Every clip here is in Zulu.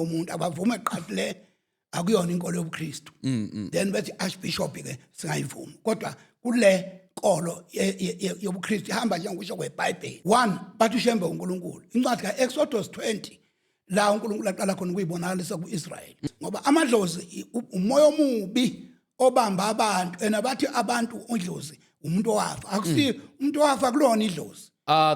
Umuntu abavume qhathi, le akuyona inkolo yobuKristu. Then bethi archbishop ke singayivumi, kodwa kule nkolo yobuKristu ihamba njengokusho kweBhayibheli. One, bathi uShembe uNkulunkulu. Incwadi kaExodus 20 la uNkulunkulu aqala khona ukuyibonakalisa kuIsrael, ngoba amadlozi umoya omubi obamba abantu, ena bathi abantu udlozi umuntu owafa. Akusiyo umuntu owafa, kulona idlozi.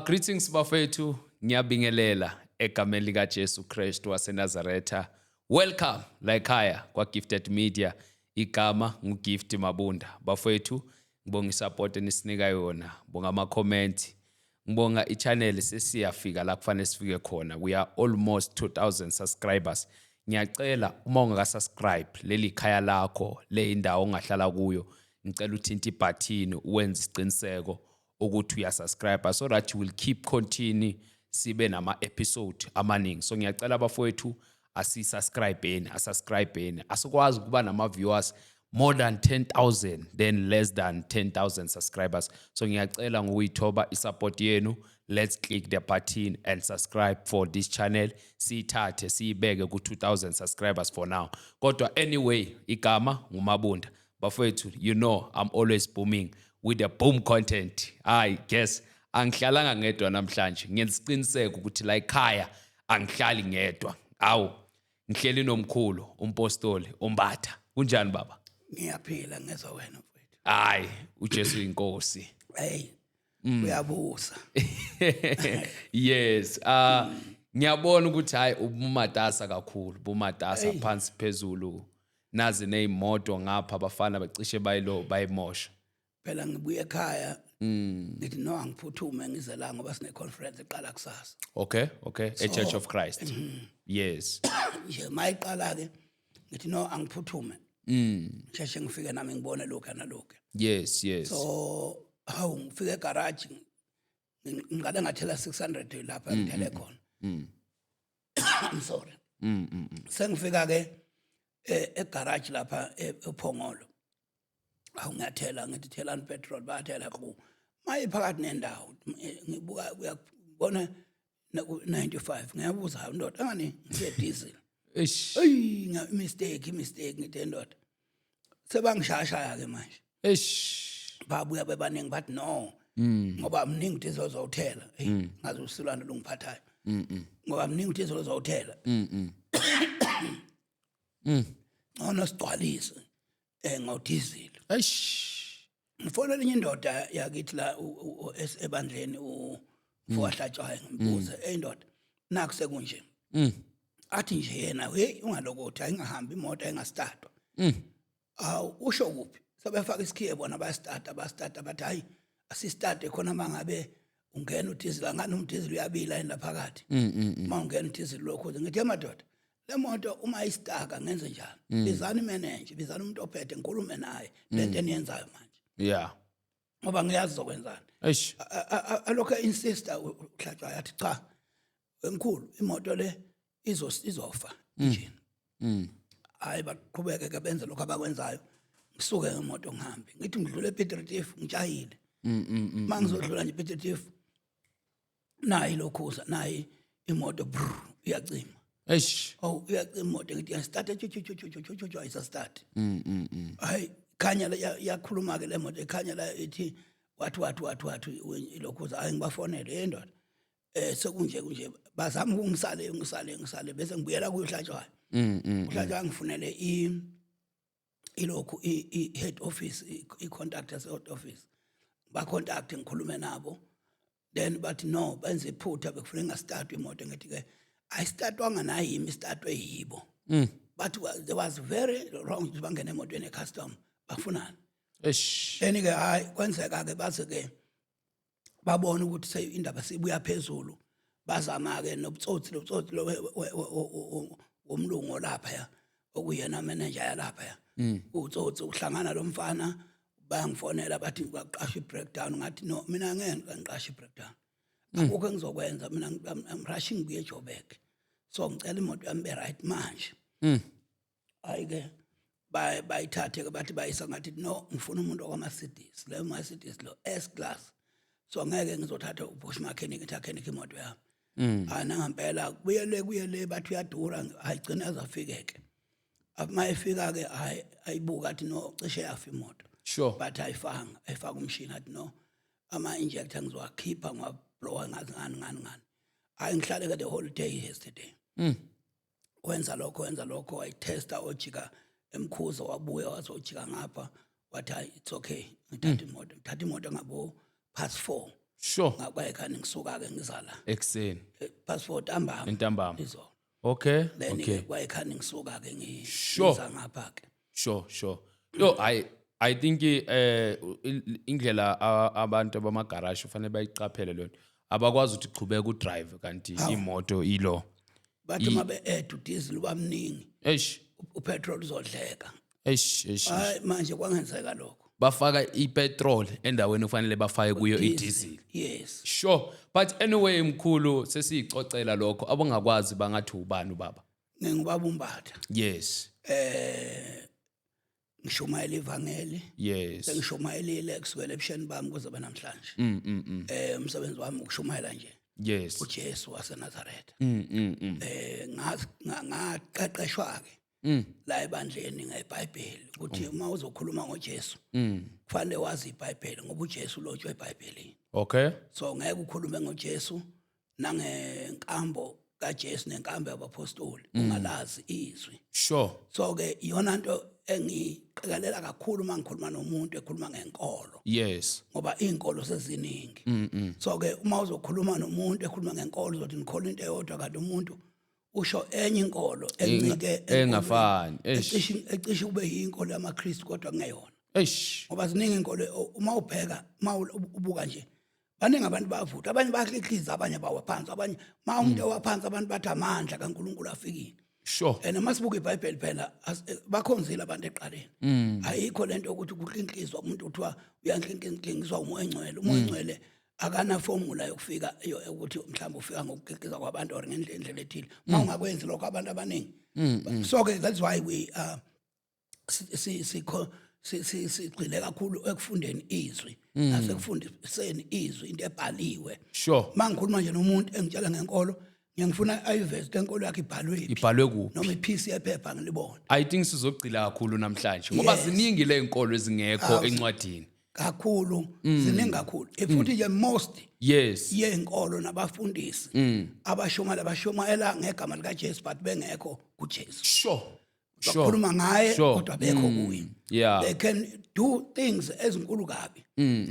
Greetings bafethu, ngiyabingelela egameni lika Jesu Kristu waseNazaretha. Welcome la ekhaya kwa Gifted Media. Igama nguGift Mabunda. Bafethu, ngibonga isupport enisinika yona, bonga ama comment. Ngibonga i-channel, sesiyafika la kufanele sifike khona. We are almost 2000 subscribers. Ngiyacela uma ungaka subscribe, leli khaya lakho, le indawo ongahlala kuyo. Ngicela uthinte ibutton uwenze isiqiniseko ukuthi uyasubscribe so that you will keep continue sibe nama episode amaningi. So ngiyacela abafowethu, asisubscribeni, asubscribeni. Asikwazi ukuba nama viewers more than 10,000 then less than 10,000 subscribers. So ngiyacela ngokuyithoba isupport yenu. Let's click the button and subscribe for this channel, siyithathe siyibeke ku 2000 subscribers for now. Kodwa anyway, igama nguMabunda bafowethu. You know I'm always booming with the boom content. I guess angihlalanga ngedwa namhlanje. Ngenza isiqiniseko ukuthi la ekhaya angihlali ngedwa. Awu, ngihleli nomkhulu umpostoli uMbatha. Kunjani, baba? Ngiyaphila, ngezwa wena, mfowethu? Hayi, uJesu inkosi. Hey, uyabusa. Yes, ngiyabona ukuthi hayi, ubumatasa kakhulu, bumatasa phansi phezulu, nazi nezimoto ngapha, abafana bacishe bayilo bayimosha. Phela ngibuye ekhaya, ngithi no, angiphuthume ngize la ngoba sine conference eqala kusasa. Okay, a Church of Christ, yes. Nje mayiqala ke, ngithi no, angiphuthume ngisheshe ngifike nami ngibone lokhu nalokhu. So hawu, ngifike egarage, ngiqale ngathela 600 lapha ngithele khona. I'm sorry. Sengifika ke egarage lapha ePhongolo, awu, ngiyathela, ngithi thelani petrol, bayathela ku maye phakathi nendawo, ngibuka uyabona 95, ngiyabuza, hawu ndoda, angani ngithe diesel? Eish. Eyi, mistake, mistake. Ngithe ndoda, sebangishayashaya ke manje. Eish. Babuya bebaningi, bathi no, ngoba mningi diesel ozowuthela. Hey, ngaze usilwane lungiphathayo, ngoba mningi diesel ozowuthela, ngcono sigcwalise ngodiesel. Eish. Ngifonela enye indoda yakithi la ebandleni, ufowahlatshwayo, ngimbuze, "Hey ndoda, nakho sekunje." Athi nje yena, "Hey, ungalokothi, ayingahambi imoto ayingastartwa." Awu, usho kuphi? Sebefaka isikhiye bona, bayastarta, bastarta, bathi hayi, asistarte khona. Mangabe ungena udizili ngani, umdizili uyabila yini lapha phakathi uma ungena udizili lokhu? Ngithi emadoda, le moto uma istaka ngenze njani? Bizani imanager, bizani umuntu ophethe, ngikhulume naye lento eniyenzayo manje, ngoba ngiyazi zokwenzani. Eish. Alokho insista uHlatshwayo, athi cha emkhulu, imoto le izofa engine. Hayi, baqhubeke ke benze lokho abakwenzayo. Ngisuke ngemoto ngihambe, ngithi ngidlule ePiet Retief ngitshayile. Uma ngizodlula nje ePiet Retief, nayi lokhuza, nayi imoto, brr, iyacima. Eish. Oh, iyacima imoto. Ngithi yastart, chu chu chu chu chu chu chu, ayisastart. Hayi, khanya iyakhuluma ke le moto, ekhanya la ithi wathi wathi wathi wathi ilokhuza. Hayi, ngibafonele, "Hey ndoda, sekunje kunje." Bazama ukungisale, ngisale, ngisale, bese ngibuyela kuyoHlatshwayo. UHlatshwayo ngifunele ilokhu i head office, i contact yase head office, ba contact, ngikhulume nabo. Then bathi no, benze iphutha, bekufuneka ingastartwa imoto. Ngithi ke ayistartwanga nayimi, istartwe yibo. Bathi there was very wrong ukuthi bangene emotweni e-custom, bafunani? Eish. Then ke hayi, kwenzeka ke baze ke babona ukuthi indaba sibuya phezulu. Bazama ke nobutsotsi, lobutsotsi lo womlungu lapha ya, okuyena manager yalapha ya, utsotsi uhlangana lo mfana. Bayangifonela, bathi baqasha i-breakdown. Ngathi no, mina ngeke ngiqashe i-breakdown, akukho engizokwenza mina. I'm rushing kuye eJoburg, so ngicela imoto yami be right manje. Hayi ke, bayithathe ke, bathi bayisa. Ngathi no, ngifuna umuntu okwa-Mercedes, leyo Mercedes lo S class, so ngeke ngizothatha uBush mechanic, ithi mechanic imoto yami. Hayi, nangampela kuyele kuyele, bathi uyadura, ayigcina azafikeke. Uma efika ke, hayi, ayibuka, athi no, cishe yafa imoto. But ayifanga, ayifaka umshini, athi no, ama injector ngizowakhipha, ngiwablowa, ngazi ngani ngani ngani. Hayi, ngihlale ke the whole day yesterday. Wenza lokho, wenza lokho, wayitesta, ojika emkhuzo, wabuya wazojika ngapha, wathi hayi, it's okay. Ngithatha imoto, ngithatha imoto ngabo past 4. Ngakwayekhani ngisuka ke ngizala. Ekuseni. Past 4 ntambama. Entambama. Izolo. Then ke kwayekhani ngisuka ke ngiza ngapha ke. Sure. Yo, I think indlela abantu bamagaraji kufanele bayiqaphele leyo nto. Abakwazi ukuthi chubeka udrive kanti imoto ilo. Bathi uma be-add udiesel uba mningi, upetrol uzodleka. Eish, eish. Hayi, manje kwangenzeka lokho. Bafaka ipetrol endaweni okufanele bafake kuyo idiesel. Yes. Sure. But anyway, mkhulu, sesiyicocela lokho, abangakwazi bangathi ubani ubaba? Ngingubaba uMbatha. Ngishumayela ivangeli. Sengishumayelile kusukela ebusheni bami kuze kube namhlanje. Umsebenzi wami ukushumayela nje uJesu waseNazaretha. Ngaqeqeshwa ke la ebandleni ngeBhayibheli ukuthi uma uzokhuluma ngoJesu kufanele wazi iBhayibheli, ngoba uJesu lotshwe eBhayibhelini. So ngeke ukhulume ngoJesu nangenkambo kaJesu nenkambo yabapostoli ungalazi izwi. So ke iyona nto engiqikelela kakhulu uma ngikhuluma nomuntu ekhuluma ngenkolo, ngoba izinkolo seziningi. So ke uma uzokhuluma nomuntu ekhuluma ngenkolo, uzothi nikholwa into eyodwa, kanti umuntu usho enye inkolo encike Engafani. Eish. ecishe kube yinkolo yamaKristu kodwa kungeyona, ngoba ziningi inkolo. Uma ubheka, uma ubuka nje, baningi abantu bayavutha, abanye bayahlikliza, abanye bawa phansi, abanye ma umuntu ewa phansi abantu bathi amandla kaNkulunkulu afikile. And uma sibuka iBhayibheli phela, bakhonzile abantu eqaleni. Ayikho lento yokuthi kuhlinklizwa umuntu kuthiwa uyanhlinklinkliswa umoya ongcwele. Umoya ongcwele akana formula yokufika ukuthi mhlawumbe ufika ngokuklikiza kwabantu or ngendlela indlela ethile. Uma ungakwenzi lokho, abantu abaningi. So ke that's why we sigxile kakhulu ekufundeni izwi nasekufundiseni izwi, into ebhaliwe. Mangikhuluma nje nomuntu engitshela ngenkolo, ngiyangifuna ayiveze lenkolo yakhe ibhalwe phi. Ibhalwe kuphi? Noma ipiece yephepha ngilibone. I think sizogcila kakhulu namhlanje ngoba ziningi le nkolo ezingekho encwadini. Kakhulu, ziningi kakhulu. Futhi nje most yenkolo nabafundisi abashumayela, bashumayela ngegama likaJesu but bengekho kuJesu. Bakhuluma ngaye kodwa bekho kuye. They can do things ezinkulu kabi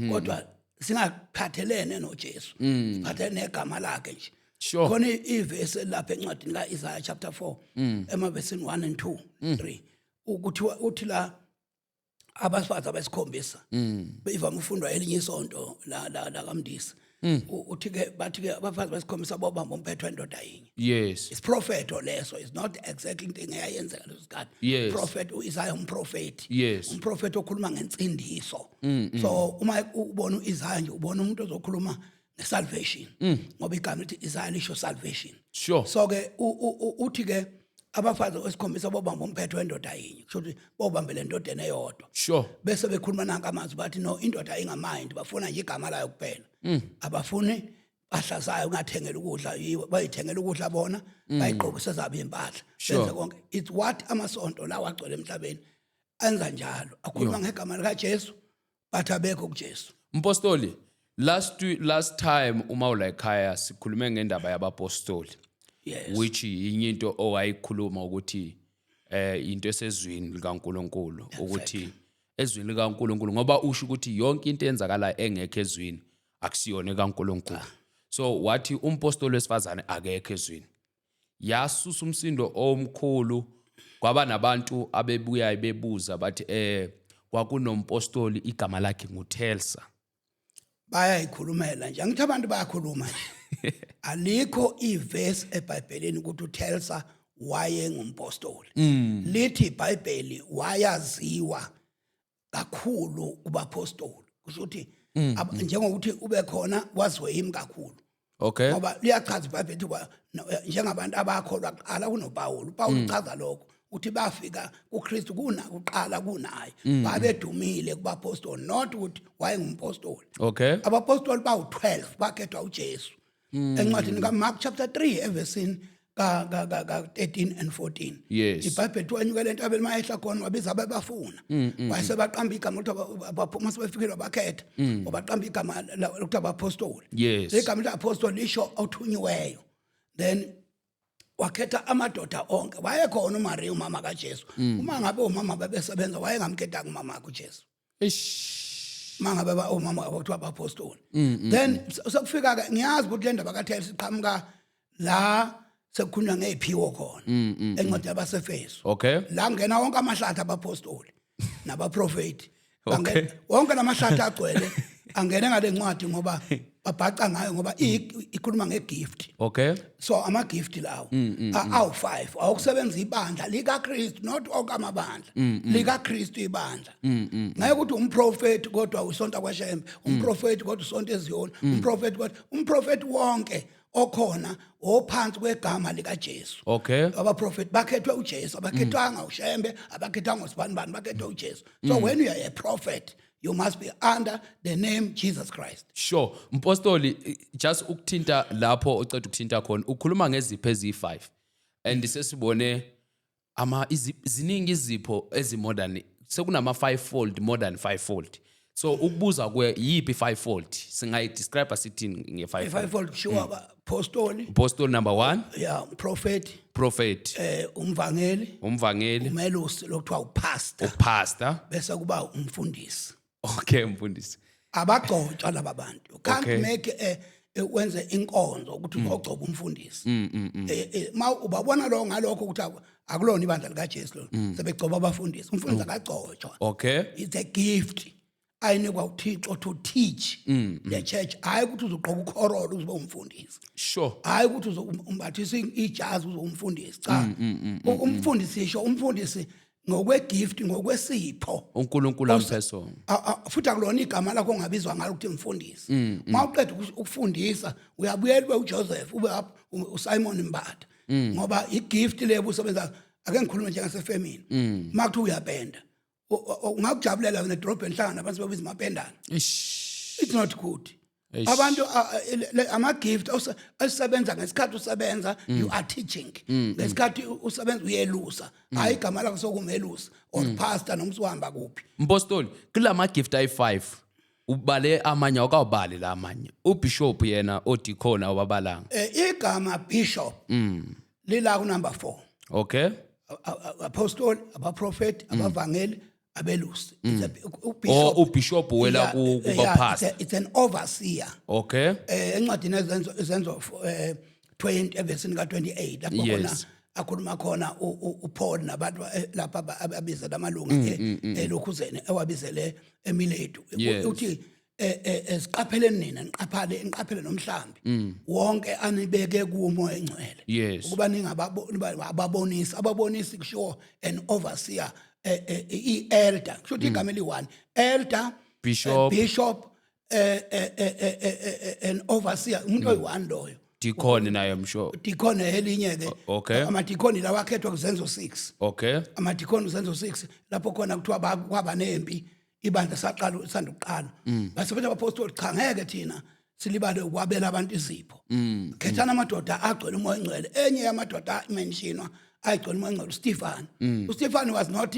kodwa singaphathelene noJesu, siphathelene negama lakhe nje. Khona ivesi lapha encwadini kaIsaiah chapter 4 emavesini 1 and 2 3, ukuthi uthi la abafazi abesikhombisa bevama ufundwa elinye isonto la la la kaMndisi. Uthi ke, bathi ke abafazi besikhombisa bobamba umphetho wendoda yinye. Isiprofeto leso is not exactly into engeyayenzeka leso sikhathi. Prophet uIsaiah, umprofeti, umprofeti okhuluma ngensindiso. So uma ubona uIsaiah nje, ubona umuntu ozokhuluma ngesalvation, ngoba igama lithi Isaiah lisho salvation. So ke uthi ke abafazi esikhombisa bobamba umphetho wendoda yinye, kusho ukuthi bobambele endodeni eyodwa. Bese bekhuluma nanka amazwi, bathi no, indoda ingamind, bafuna nje igama layo kuphela, abafuni impahla zayo, ungathengela ukudla, bayithengela ukudla bona, bayigqokise zabo impahla, benze konke. It's what amasonto lawa agcwele emhlabeni enza njalo, akhuluma ngegama likaJesu but abekho kuJesu. Mpostoli, last time uma ula ekhaya sikhulume ngendaba yabapostoli, which yinye into owayikhuluma ukuthi into esezwini likaNkuluNkulu, ukuthi ezwini likaNkuluNkulu, ngoba usho ukuthi yonke into eyenzakala engekho ezwini akusiyona kaNkuluNkulu. So wathi umpostoli wesifazane akekho ezwini. Yasusa umsindo omkhulu, kwaba nabantu abebuya bebuza bathi kwakunompostoli igama lakhe nguTelsa. Bayayikhulumela nje, angithi abantu bayakhuluma nje. Alikho ivesi eBhayibhelini ukuthi uTelsa wayengumpostoli. Lithi iBhayibheli wayaziwa kakhulu kubapostoli, kusho ukuthi njengokuthi ube khona waziwe yimi kakhulu, ngoba liyachaza iBhayibheli ukuthi njengabantu abakholwa kuqala kunoPawulu. uPawulu uchaza lokho, uthi bafika kuKristu kuna kuqala kunaye, babedumile kubapostoli, not ukuthi wayengumpostoli. Abapostoli bawu-12 bakhethwa uJesu. Encwadini kaMark chapter 3 evesini ka ka ka ka 13 and 14. IBhayibheli lithi wenyukela entabeni, mayehla khona wabiza ababafuna. Wayesebaqamba igama ukuthi abaphuma sebefikile, wabakhetha. Wabaqamba igama lokuthi abapostoli. Igama le-apostoli lisho othunyiweyo. Then wakhetha amadoda onke. Wayekhona uMaria, umama kaJesu. Uma ngabe umama babesebenza, wayengamkhethanga umama wakhe uJesu. Eish. Mangabe omama kwakuthiwa abapostoli. Then sekufika ke, ngiyazi ukuthi le ndaba kaThela siqhamuka la sekukhulunywa ngeziphiwo khona encwadi yabaseFeso. La ngena wonke amahlathi abapostoli nabaprofeti. Wonke lamahlathi agcwele angene ngale ncwadi ngoba babhaca ngayo, ngoba ikhuluma ngegift. So ama-gift lawo awu-5 awukusebenza ibandla likaKristu, not onke amabandla, likaKristu ibandla. Ngeke ukuthi umprofeti kodwa usonta kwaShembe, umprofeti kodwa usonta eZiyoni, umprofeti kodwa umprofeti wonke okhona ophansi kwegama likaJesu. Abaprofeti bakhethwe uJesu, abakhethwanga uShembe, abakhethwanga usibanibani, bakhethwe uJesu. So when you are a prophet, you must be under the name Jesus Christ. Sure. Mpostoli, just ukuthinta lapho oceda ukuthinta khona, ukhuluma ngezipho eziyi5. And sesibone ama ziningi izipho ezi-modern, sekunama fivefold, modern fivefold. So ukubuza kwe yiphi fivefold, singayidescribe sithini nge-fivefold? I-fivefold kushiwo abapostoli. Apostle number 1. Yeah, prophet. Prophet. Umvangeli. Umvangeli. Umelusi lokuthiwa upastor. Upastor. Bese kuba umfundisi. Okay, mfundisi. Abagcotshwa laba bantu. You can't make a wenze inkonzo ukuthi uzogcoba umfundisi. Ma ubabona lo ngalokho ukuthi akulona ibandla likaJesu lo. Sebegcoba abafundisi. Umfundisi akagcotshwa. It's a gift ayinikwa uThixo to teach the church. Hayi ukuthi uzogqoka ukhorolo uzoba umfundisi. Hayi ukuthi uzombathisa ijazi uzoba umfundisi. Cha. Umfundisi isho umfundisi ngokwegift, ngokwesipho uNkulunkulu amphe sona. Futhi akulona igama lakho ongabizwa ngalo ukuthi mfundisi. Uma uqeda ukufundisa, uyabuyela ube uJoseph, ube uSimon Mbatha, ngoba igift le usebenza. Ake ngikhulume njengasefemini, uma kuthiwa uyapenda, ungakujabulela wena edolobheni hlangana nabantu babiza amapendana? Eish. It's not good. Eish. Abantu ama-gift asebenza ngesikhathi usebenza, you are teaching. Ngesikhathi usebenza, uyelusa. Hayi, igama lakho sokumelusa or pastor noma usuhamba kuphi. Mpostoli, kulama gift ayi5 ubale amanye, awukawubali la amanye. Ubishop yena, odikhona, awabalanga. Igama bishop lila ku number 4. Apostoli, abaprofeti, abavangeli, abelusi. Oh, ubishop wela kuba pastor. It's an overseer. Encwadini ezenzo 20 evesini ka28 lapho khona akhuluma khona uPaul nabantu lapha ababizela amalunga elokhuzeni ewabizele eMiletu. Uthi siqapheleni nina, niqaphale, niqaphele nomhlambi wonke anibeke kuMoya Engcwele ukuba ningababonisi. Ababonisi kushiwo an overseer, i-elder, kusho ukuthi igama eli-one, elder, Bishop. Bishop, an overseer, umuntu oyi-one loyo. Deacon naye msho. Deacon elinye ke. Amadikoni lawa akhethwa kuZenzo 6. Amadikoni uZenzo 6, lapho khona kuthiwa kwaba nempi, ibandla saqala sanda ukuqala, base bethi abapostoli, cha, ngeke thina silibale ukwabela abantu izipho, khethana amadoda agcwele uMoya Ongcwele. Enye yamadoda mentionwa ayigcwele uMoya Ongcwele, uStefan. UStefan was not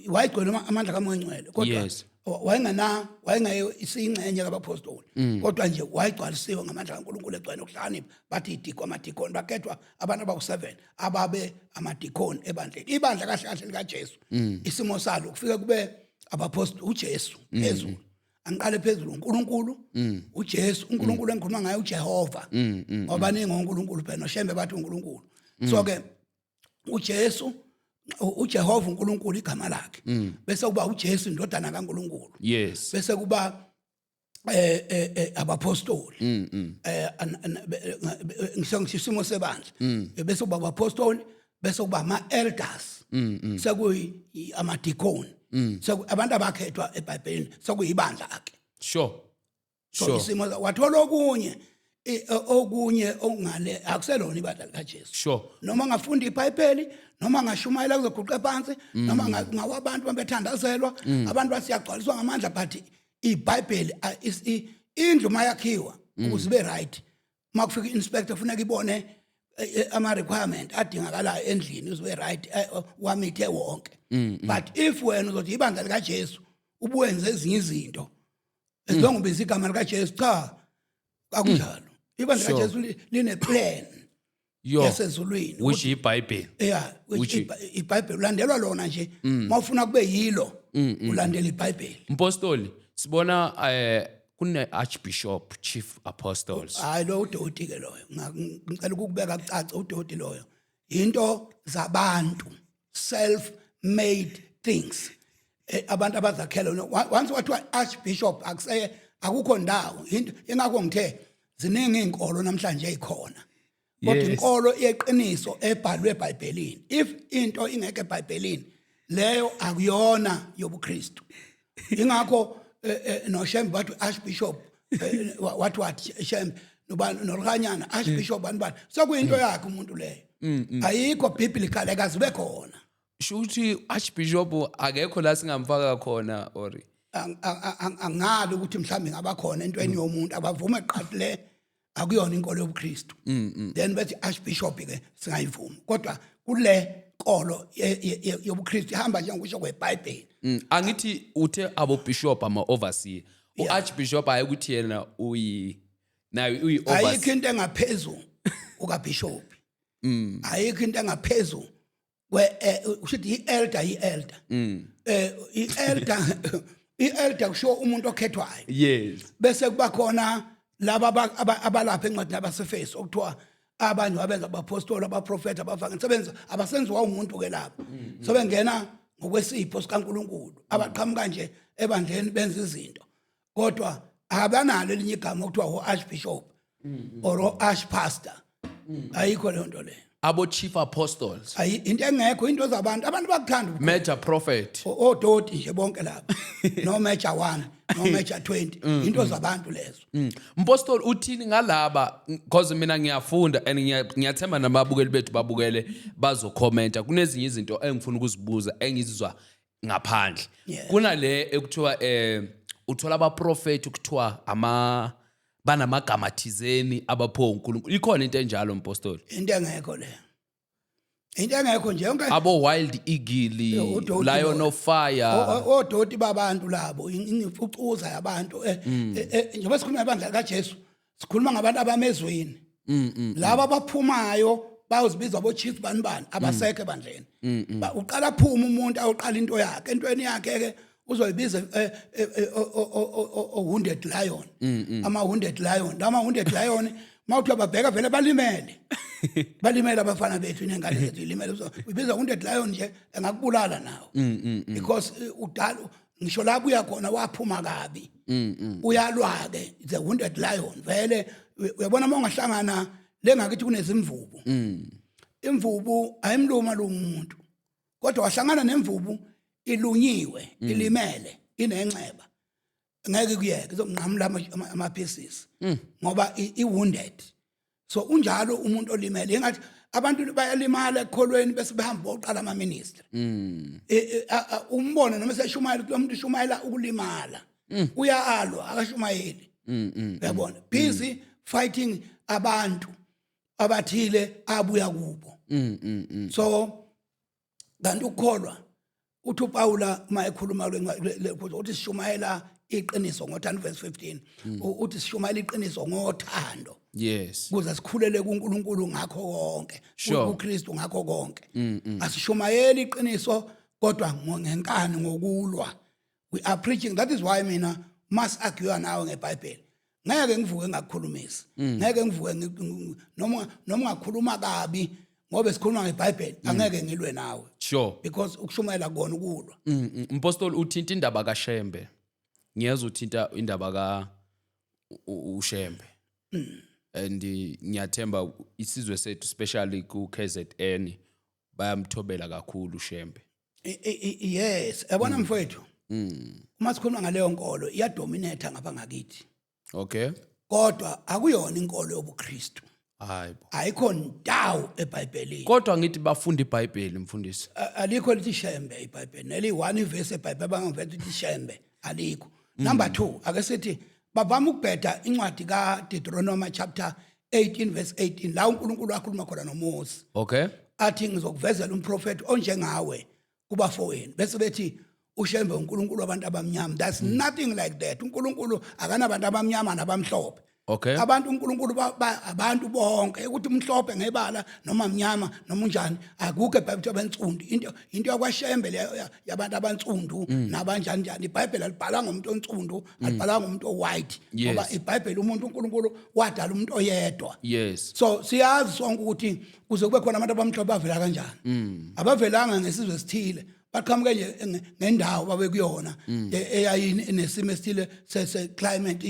wayegcwele amandla kaMoya Ongcwele, kodwa wayengena wayengaye isingxenye kabapostoli, kodwa nje wayegcwalisiwe ngamandla kaNkulunkulu, egcwele nokuhlakanipha. Bathi idiko amadikoni bakhethwa abantu abawu-7 ababe amadikoni ebandleni. Ibandla kahle kahle likaJesu, isimo salo kufike kube abapostoli, uJesu phezulu. Angiqale phezulu, uNkulunkulu, uJesu. uNkulunkulu engikhuluma ngaye uJehova, ngoba ningi uNkulunkulu phela, noShembe bathi uNkulunkulu. So ke uJesu, uJehova uNkulunkulu igama lakhe, bese kuba uJesu indodana kaNkulunkulu, bese kuba abapostoli, ngisho isimo sebandla, bese kuba abapostoli, bese kuba ama elders, sekuyi amadikoni, seku abantu abakhethwa eBhayibhelini, sekuyibandla ke. So isimo wathola okunye okunye okungale akuselona ibandla likaJesu. Noma ngafunda iBhayibheli, noma ngashumayela kuzoguqa phansi, noma ngawa abantu babethandazelwa, abantu basiyagcwaliswa ngamandla, but iBhayibheli indlu mayakhiwa. Ukuze ibe right, makufika i-inspector funeka ibone ama requirement adingakalayo endlini uzibe right, wamithe wonke. But if wena uzothi ibandla likaJesu, ubuwenze ezinye izinto, as long ubiza igama likaJesu, cha, akunjalo. Ibandla likaJesu line plan yasezulwini. Which iBhayibheli. Yeah, which Which iBhayibheli ulandelwa lona nje. Mawufuna kube yilo, ulandela iBhayibheli. Mpostoli, sibona kune archbishop, chief apostles. Hayi, lo udoti ke loyo. Ngicela ukukubeka kucace, udoti loyo, into zabantu, self made things. Abantu abazakhela. Once wathiwa archbishop, akuseye, akukho ndawo. Into ingakho ngithe ziningi izinkolo namhlanje ezikhona, kodwa inkolo yeqiniso ebhalwe eBhayibhelini. If into ingekho eBhayibhelini, leyo akuyona yobuKristu. Ingakho noShembe bathi archbishop, wathi Shembe noba noRhanyana archbishop, bani bani, sokuyinto yakhe umuntu leyo, ayikho biblical, akazibe khona. Shuthi archbishop akekho la singamfaka khona or? Angali ukuthi mhlawumbe ingaba khona entweni yomuntu abavume qhathi le akuyona inkolo yobuKristu, then bethi archbishop ke singayivuma, kodwa kule nkolo yobuKristu ihamba njengokusho kweBhayibheli. Angithi uthe abo bishop ama overseer, u-archbishop hayi ukuthi yena uyi naye uyi Ayikho overseer. into engaphezulu kukaBishop, ayikho into engaphezulu kwe kusho ukuthi i-elder, i-elder, i-elder kusho umuntu okhethwayo. Bese kuba khona laba abalapha encwadini abaseFeso, okuthiwa abanye wabenza abapostoli, abaprofeti, abavangeli, sebenza abasenziwa umuntu ke lapho, sebengena ngokwesipho sikaNkuluNkulu, abaqhamuka nje ebandleni benza izinto, kodwa abanalo elinye igama okuthiwa o-archbishop or o-archpastor. Ayikho leyo nto leyo. Abo chief apostles. Ayi, into engekho, into zabantu, abantu bakuthanda ubukhulu. Major prophet. Odoti nje bonke laba, no major 1, no major 20, into zabantu lezo. Mpostoli, uthini ngalaba? Because mina ngiyafunda and ngiyathemba nababukeli bethu babukele bazokhomenta. Kunezinye izinto engifuna ukuzibuza engizizwa ngaphandle. Kunale ekuthiwa uthola abaprofeti kuthiwa ama banamagama thizeni abaphiwe uNkulunkulu. Ikhona into enjalo, mpostoli? Into engekho leyo, into engekho nje yonke. Abo wild eagle, Udoti lion loyo. of fire. Odoti babantu labo, imfucuza yabantu. Njengoba sikhuluma ngebandla likaJesu, sikhuluma ngabantu abamezweni. Laba abaphumayo bayozibiza bo chief bani bani abasekho ebandleni. Uqala phuma umuntu awuqala into yakhe, entweni yakhe ke uzoyibiza o wounded lion, ama wounded lion, lama wounded lion mawuthi ababheka vele balimele, balimele abafana bethu nengane zethu ilimele. Uyibiza wounded lion nje, engakubulala nawe because udala ngisho la buya khona waphuma kabi, uyalwa ke the wounded lion vele. Uyabona uma ungahlangana lengakithi kunezimvubu, imvubu ayimluma lo muntu, kodwa wahlangana nemvubu ilunyiwe, ilimele, inenxeba, ngeke kuyeke, izomnqamula ama pieces ngoba i-wounded. So unjalo umuntu olimele, engathi abantu bayalimala ekukholweni bese behamba boqala ama ministry. Umbone noma seshumayela ukuthi lo muntu ushumayela ukulimala, uyaalwa, akashumayeli, uyabona, busy fighting abantu abathile abuya kubo. So kanti ukukholwa, uthi uPaula uma ekhuluma uthi sishumayela iqiniso ngothando, verse 15, uthi sishumayela iqiniso ngothando ukuze sikhulele kuNkulunkulu ngakho konke, kuKristu ngakho konke. Asishumayeli iqiniso kodwa ngenkani, ngokulwa. We are preaching. That is why mina must argue nawe ngeBhayibheli, ngeke ngivuke ngakukhulumisa, ngeke ngivuke noma ungakhuluma kabi, ngoba sikhuluma ngeBhayibheli, angeke ngilwe nawe because ukushumayela kona ukulwa. Mpostoli, uthinta indaba kaShembe. Ngiyeza uthinta indaba ka uShembe. And ngiyathemba isizwe sethu, especially ku KZN, bayamthobela kakhulu uShembe. Yes, yabona mfowethu, uma sikhuluma ngaleyo nkolo, iyadominate ngapha ngakithi, kodwa akuyona inkolo yobuKristu. Hayibo. Ayikho ndawo eBhayibhelini. Kodwa ngithi bafunda iBhayibheli, mfundisi. Alikho lithi Shembe iBhayibheli, neli one verse eBhayibheli abangavela ukuthi Shembe, alikho. Number 2, ake sithi Bavama ukubheda incwadi kaDeuteronomy chapter 18 verse 18, la uNkulunkulu akhuluma khona noMose, athi, "Ngizokuvezela umprofeti onjengawe kubafowenu," bese bethi uShembe uNkulunkulu wabantu abamnyama. That's nothing like that. UNkulunkulu akanabantu abamnyama nabamhlophe. Abantu uNkulunkulu abantu bonke, ukuthi umhlophe ngebala noma mnyama noma unjani, akukho eBhayibhelini abantsundu. Into yakwaShembe leyo yabantu abantsundu nabanjani njani. IBhayibheli alibhalanga ngomuntu onsundu, alibhalanga ngomuntu owhite, ngoba iBhayibheli umuntu, uNkulunkulu wadala umuntu oyedwa. So siyazi sonke ukuthi kuze kube khona abantu abamhlophe bavela kanjani. Abavelanga ngesizwe esithile, baqhamuke nje ngendawo babe kuyona eyayinesimo esithile se climate,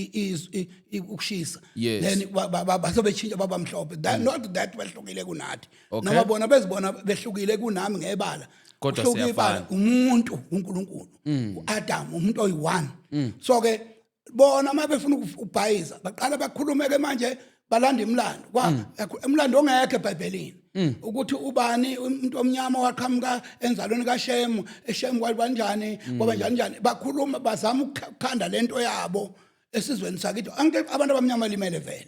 ukushisa. Then base beshintsha baba mhlophe. That, not that behlukile kunathi, noma bona bezibona behlukile kunami ngebala. Kodwa Kuhluke ibala, siyafana. Umuntu uNkulunkulu, uAdam, umuntu oyi-one. So ke bona uma befuna ukubhayiza baqala bakhulume ke manje, balanda imlando kwa umlando ongekho eBhayibhelini, ukuthi ubani umuntu omnyama waqhamuka enzalweni kaShemu, eShemu kwabanjani, kwaba njani njani. Bakhuluma bazama ukukhanda lento yabo esizweni sakithi. Anke abantu abamnyama limele vele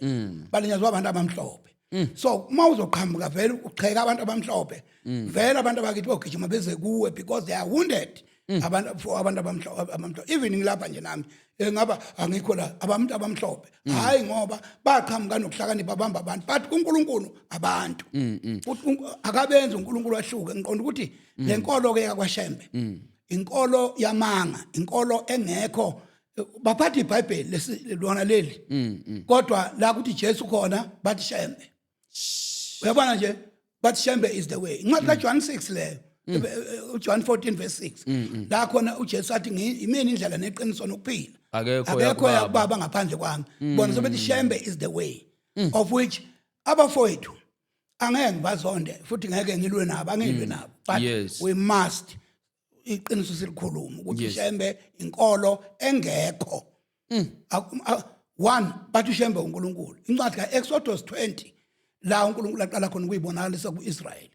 balinyazwa abantu abamhlophe. So uma uzoqhamuka vele ucheka abantu abamhlophe, vele abantu abakithi bogijima beze kuwe because they are wounded, abantu for abantu abamhlophe. Even ngilapha nje nami, ngaba angikho la abantu abamhlophe, hayi ngoba baqhamuka nokuhlakanipha, bamba abantu, but kuNkulunkulu abantu Uthi akabenzi uNkulunkulu ahluke. Ngiqonda ukuthi le nkolo ke yakwaShembe inkolo yamanga, inkolo engekho. Baphatha iBhayibheli lesi lona leli, kodwa la kuthi Jesu khona bathi Shembe. Uyabona nje, bathi Shembe is the way. Incwadi kaJohn 6 leyo, uJohn 14 verse 6, la khona uJesu athi, "Yimina indlela neqiniso nokuphila." Akekho Akekho yakubaba. Yakubaba ngaphandle kwami. Bona sebethi Shembe is the way, of which abafowethu angeke ngibazonde futhi ngeke ngilwe nabo, angilwe nabo, but we must iqiniso silikhuluma ukuthi Shembe inkolo engekho. One, bathi uShembe uNkulunkulu. Incwadi kaExodus 20, la uNkulunkulu aqala khona ukuyibonakalisa kuIsrael,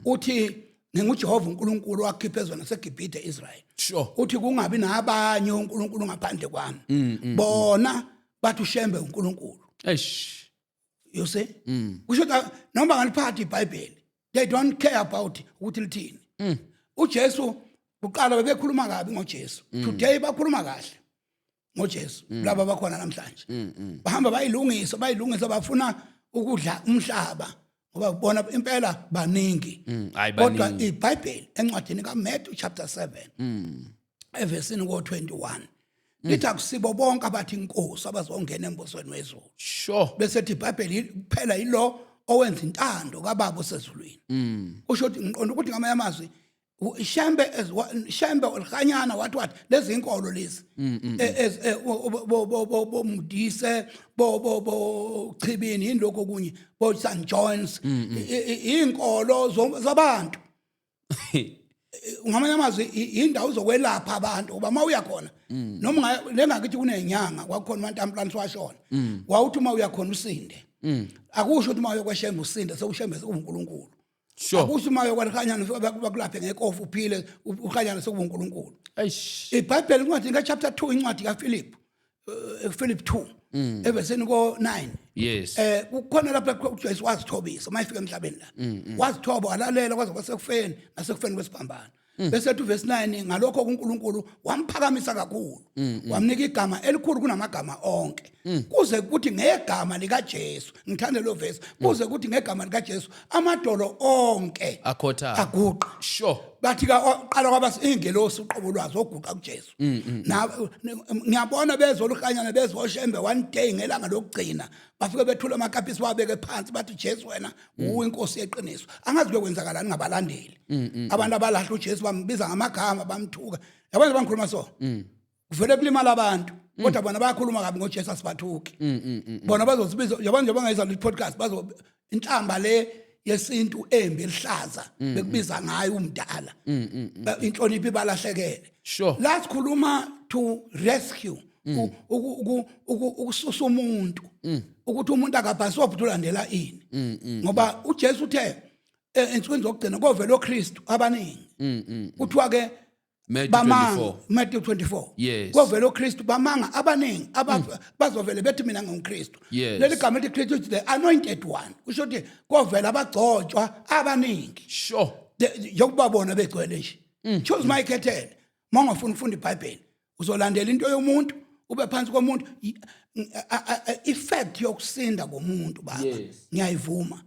uthi, "NginguJehova uNkulunkulu wakhipha ezweni laseGibhithe Israel." Uthi kungabi nabanye uNkulunkulu ngaphandle kwami. Bona bathi uShembe uNkulunkulu. Eish. You see, kusho ukuthi noma ngaliphatha iBhayibheli, they don't care about ukuthi lithini. UJesu kuqala bebekhuluma kabi ngoJesu, today bakhuluma kahle ngoJesu. Laba bakhona namhlanje bahamba bayilungisa, bayilungisa, bafuna ukudla umhlaba ngoba bona impela baningi. Hayi, Kodwa baningi. iBhayibheli encwadini kaMatthew chapter 7 evesini ko21 lithi akusibo bonke abathi inkosi abazongena embusweni wezulu. Bese ethi iBhayibheli kuphela yilo owenza intando kaBaba osezulwini. Kusho ukuthi, ngiqonda ukuthi ngamanye amazwi, Shembe Shembe olhanyana wathi lezi inkolo lezi bo Mudise, bo Chibini, yini lokho kunye, bo St John's, inkolo zabantu. Ngamanye amazwi indawo zokwelapha abantu, ngoba uma uya khona, noma lengakithi kunenyanga, kwakukhona uMantamplani washona, wawuthi uma uya khona usinde. Akusho ukuthi uma uya kwaShembe usinde, sewuShembe sekuwuNkulunkulu. Akusho uma uya kwaLhanyana ufike bakulaphe ngekofu uphile, uHlanyana sekuwuNkulunkulu. Eish. IBhayibheli incwadi ka-chapter 2, incwadi kaPhilip, Philip 2 evesini ko-9, kukhona lapha uJesu wazithobisa uma efika emhlabeni la. Wazithoba, walalela kwaze kwasekufeni, nasekufeni kwesiphambano. Bese ethi verse 9, ngalokho kuNkulunkulu wamphakamisa kakhulu, wamnika igama elikhulu kunamagama onke, kuze kuthi ngegama likaJesu, ngithande lo verse, kuze kuthi ngegama likaJesu amadolo onke Akhothame. aguqa. Bathi ka qala kwaba ingelosi uqobo lwazo oguqa kuJesu. Na ngiyabona bezolukhanyana, bezoShembe, one day ngelanga lokugcina bafike bethula amakapisi, wabeke phansi, bathi, "Jesu, wena uwe inkosi yeqiniso." Angazi kwekwenzakalani ngabalandeli, abantu abalahla uJesu, bambiza ngamagama, bamthuka. Yabona, bangikhuluma so kuvele kulimala abantu, kodwa bona bayakhuluma kabi ngoJesu, asibathuki. Bona bazosibiza, yabona nje bangayizwa le podcast, bazo inhlamba le yesintu embi elihlaza bekubiza ngayo umdala. Inhlonipho ibalahlekele. La sikhuluma to rescue, ukususa umuntu, ukuthi umuntu akabhasobhi ukuthi ulandela ini, ngoba uJesu uthe ensukwini zokugcina kovela oKristu abaningi. Kuthiwa ke Matthew Bamanga. 24. Matthew 24. Yes. Kovela oKristu bamanga abaningi, bazovele bethi mina nginguKristu. Leli gama elithi Kristu is the anointed one, kusho ukuthi kovela abagcotshwa abaningi. Njengoba bona begcwele nje, choose mayikhethele. Uma ungafuni ukufunda iBhayibheli, uzolandela into yomuntu, ube phansi komuntu. Effect yokusinda komuntu, baba, ngiyayivuma.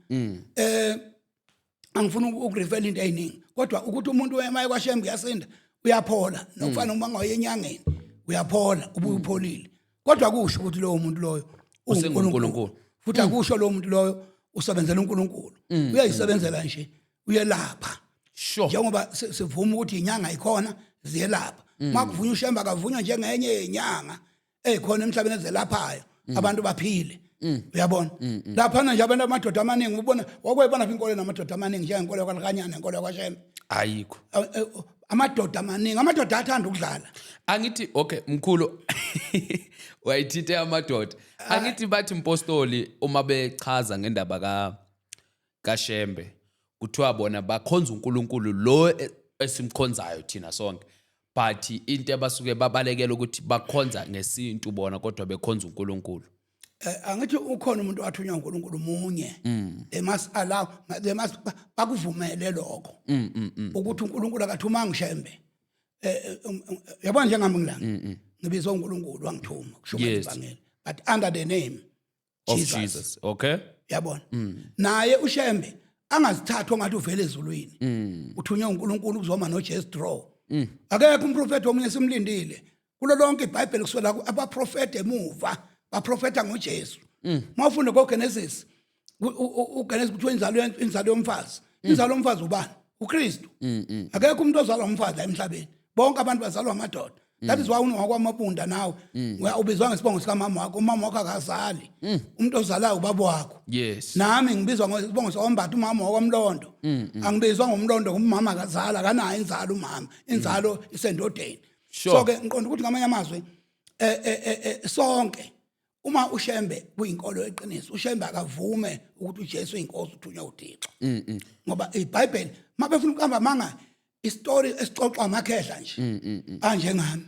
Angifuni ukurefera into eziningi, kodwa ukuthi umuntu emaye kwaShembe uyasinda, uyaphola, nokufana uma ngaye enyangeni uyaphola, ubuye upholile, kodwa kusho ukuthi lowo muntu loyo usenguNkulunkulu. Futhi akusho lowo muntu loyo usebenzela uNkulunkulu, uyayisebenzela nje, uyelapha. Njengoba sivuma ukuthi inyanga ikhona, ziyelapha. Makuvunywa uShembe, akavunywa njengenye yenyanga ezikhona emhlabeni ezelaphayo abantu baphile, uyabona? Laphana nje abantu, amadoda amaningi, ubona wakwebona phi inkolo namadoda amaningi njengenkolo yakwaLekanyana, inkolo yakwaShembe? Ayikho. Amadoda amaningi, amadoda athanda ukudlala. Angithi, okay mkhulu, wayithinte amadoda. Angithi bathi mpostoli, uma bechaza ngendaba kaShembe, kuthiwa bona bakhonza uNkulunkulu lo esimkhonzayo thina sonke, but into abasuke babalekela ukuthi bakhonza ngesintu bona, kodwa bekhonza uNkulunkulu. Angithi ukhona umuntu wathunywa uNkulunkulu munye. They must allow, they must bakuvumele lokho ukuthi uNkulunkulu akathumanga uShembe. Yabona, njengami ngilana, ngibizwa uNkulunkulu, wangithuma kushumayela ivangeli, but under the name of Jesus. Jesus, okay. Yabona, naye uShembe angazithathwa ngathi uvele ezulwini, uthunywe uNkulunkulu ukuzoma noJesu draw. Akekho umprofeti omunye simlindile kulo lonke iBhayibheli kusukela abaprofeti emuva baprofeta ngoJesu. Mawufunda koGenesis, uGenesis kuthiwa inzalo yomfazi, inzalo yomfazi ubani? UKristu. Akekho umuntu ozalwa umfazi la emhlabeni, bonke abantu bazalwa amadoda. That is why unowakwamabunda nawe ubizwa ngesibongo sikamama wakho. Umama wakho akazali, umuntu ozalayo ubaba wakho. Nami ngibizwa ngesibongo sakwambatha, umama wakwamlondo. Angibizwa ngomlondo, umama akazala, akanayo inzalo umama, inzalo isendodeni. So ke ngiqonda ukuthi ngamanye amazwi sonke, uma uShembe kuyinkolo eqiniso, uShembe akavume ukuthi uJesu uyinkosi, uthunywa uThixo, ngoba iBhayibheli mabefuna ukuhamba manga istory esixoxwa amakhehla nje anjengami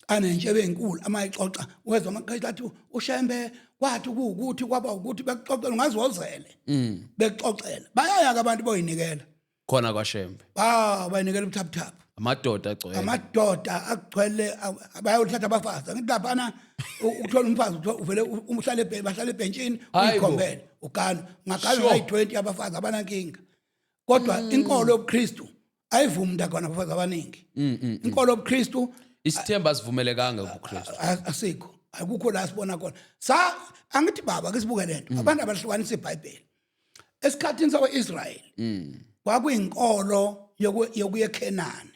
anentshebe enkulu, amayixoxa wezwa amakhehla athi uShembe kwathi kuwukuthi kwaba ukuthi bekuxoxela, ungazozele bekuxoxela. Bayaya ke abantu boyinikela khona kwaShembe. Ba bayinikela ubuthaphuthaphu. Amadoda agcwele. Amadoda agcwele, bayothatha abafazi. Angithi laphana ukuthola umfazi uvele uhlale bahlale ebhentshini. Hayi bo. Uyikhombele ugana, ungagana ayi-20 abafazi, abanankinga. Kodwa inkolo yobuKristu ayivumi umuntu agana abafazi abaningi. Inkolo yobuKristu Isithemba asivumelekanga kuKristu. Asikho, akukho la sibona khona. Sa angithi baba, ke sibuke lento, abantu abahlukanisa iBhayibheli. Esikhathini sakwa-Israyeli kwakuyinkolo yokuya eKhenani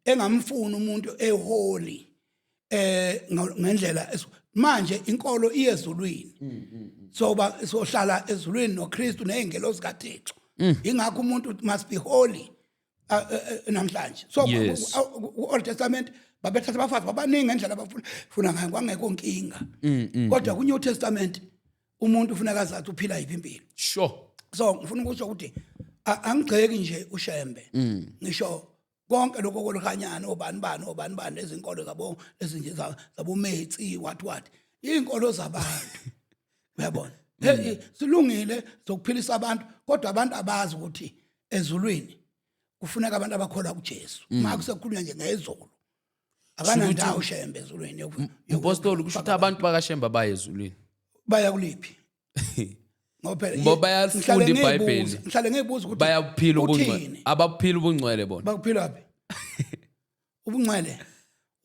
engamfuni umuntu eholy ngendlela manje inkolo iye ezulwini, soba sohlala ezulwini noKristu nezingelosi kaThixo. Ingakho umuntu must be holy namhlanje. So ku-Old Testament babethatha abafazi babaningi ngendlela abafuna funa ngayo, kwangekho nkinga. Kodwa ku-New Testament umuntu ufuneka azathi uphila yiphi impilo. So ngifuna ukusho ukuthi angigxeki nje uShembe, ngisho konke lokho kolukanyana, obani bani obani bani, lezinkolo zabo ezinje zabometsi, what what, izinkolo zabantu, uyabona? Hey, silungile zokuphilisa abantu, kodwa abantu abazi ukuthi ezulwini kufuneka abantu abakholwa kuJesu. Uma kusekukhulunywa nje ngezulu, akanandawo uShembe ezulwini Mpostoli, kusho ukuthi abantu bakaShembe baye ezulwini? Baya kuliphi? Ngoba phela Ngoba bayalifunda ngihlale iBhayibheli. Ngihlale ngibuza ukuthi Bayabuphila ubungcwele. uthini? Ababuphila ubungcwele bona. Bakuphila phi ubungcwele?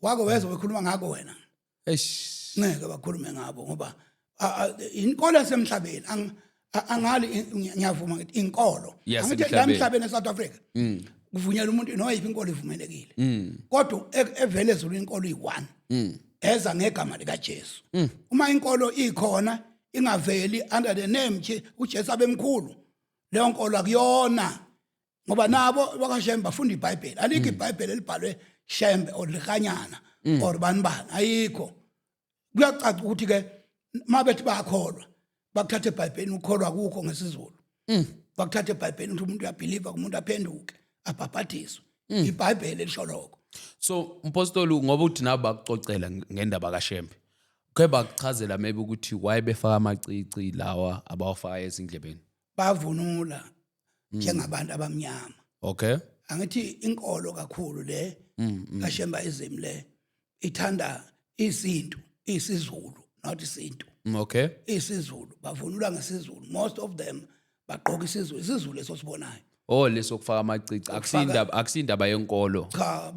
Wake wezwa bekhuluma ngako wena? Eish. Ngeke bakhulume ngabo ngoba inkolo yasemhlabeni angali ngiyavuma ngithi inkolo. Angithi la Yasemhlabeni. emhlabeni eSouth Africa kuvunyelwa umuntu noma yiphi inkolo ivumelekile, kodwa evele ezulwini inkolo iyi-one eza ngegama likaJesu. Uma inkolo ikhona ingaveli under the name uJesu abemkhulu, leyo nkolo akuyona, ngoba nabo bakaShembe bafunda iBhayibheli. Alikho iBhayibheli elibhalwe Shembe or Likanyana or bani bani, ayikho. Kuyacaca ukuthi ke mabethi bayakholwa, bakuthatha eBhayibhelini. Ukukholwa kukho ngesiZulu, bakuthatha eBhayibhelini ukuthi umuntu uyabelieve, umuntu aphenduke, abhabhadiswe. iBhayibheli elisho lokho. So mpostoli, ngoba uthi nabo bakucocela ngendaba kaShembe, ke bakuchazela maybe ukuthi why befaka amacici lawa abawafaka ezindlebeni? Bavunula njengabantu abamnyama. Angithi inkolo kakhulu le kaShembaism le ithanda isintu, isiZulu, not isintu. IsiZulu, bavunula ngesiZulu. Most of them bagqoka isiZulu, isiZulu esosibonayo. Oh, leso kufaka amacici akusindaba yenkolo. Cha,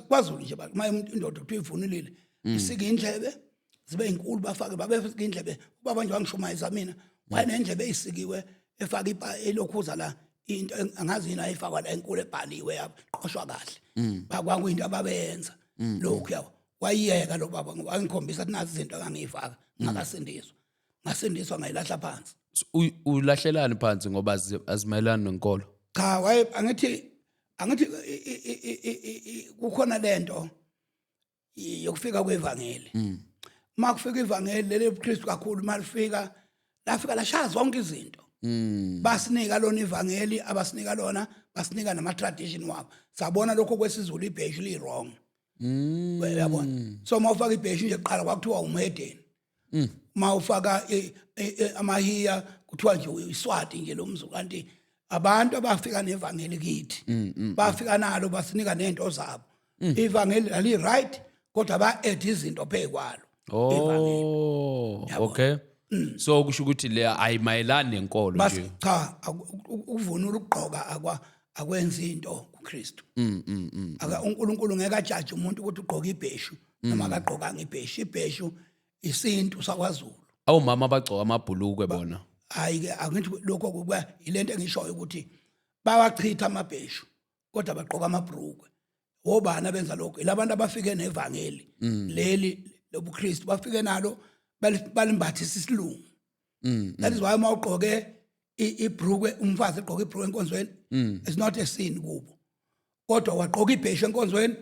kwaZulu nje, uma indoda kuthiwa ivunulile, isike indlebe zibe inkulu, bafake, babefika indlebe. Ubaba nje wangishumayeza mina, wayenendlebe eyisikiwe, efaka ipa elokhuza la, into angazi yini ayifakwa la, enkulu, ebhaliwe, yaqoshwa kahle. Kwakuyinto ababeyenza lokhu, yabo. Wayiyeka lo baba ngoba angikhombisa ukuthi nazi izinto angangiyifaka ngakasindiswa. Ngasindiswa, ngayilahla phansi. So, ulahlelani phansi ngoba azimayelani nenkolo? Cha, waye angithi kukhona lento yokufika kwevangeli. Uma kufika ivangeli leli lobuKristu kakhulu, malifika lafika lashaya zonke izinto. Basinika lona ivangeli, abasinika lona basinika nama tradition wabo. Sabona lokho kwesiZulu, ibheshu li wrong. Uyabona, so uma ufaka ibheshu nje, kuqala kwakuthiwa umhedeni. Uma ufaka amahiya, kuthiwa nje iswati nje lo mzulu. Kanti abantu abafika nevangeli kithi bafika nalo, basinika nento zabo. Ivangeli lali right, kodwa ba add izinto phekwalo ivangeli. Oh, okay, so kusho ukuthi le ayimayelani nenkolo nje. Cha, ukuvunula, ukugqoka akwenzi into kuKristu. Aka uNkulunkulu ngeke ajaje umuntu ukuthi ugqoka ibheshu noma akagqokanga ibheshu. Ibheshu isintu sakwaZulu. Awumama abagcoka amabhulukwe bona? Hayi ke, angithi lokho kuba yilento engishoyo ukuthi bawachitha amabheshu kodwa bagqoka amabhrukwe. Obani abenza lokho? Ilabantu abafike nevangeli leli lobuKristu, bafike nalo, balimbathisa isilungu. That is why uma ugqoke ibhrukwe, umfazi egqoke ibhrukwe enkonzweni, it's not a sin kubo, kodwa wagqoka ibheshu enkonzweni,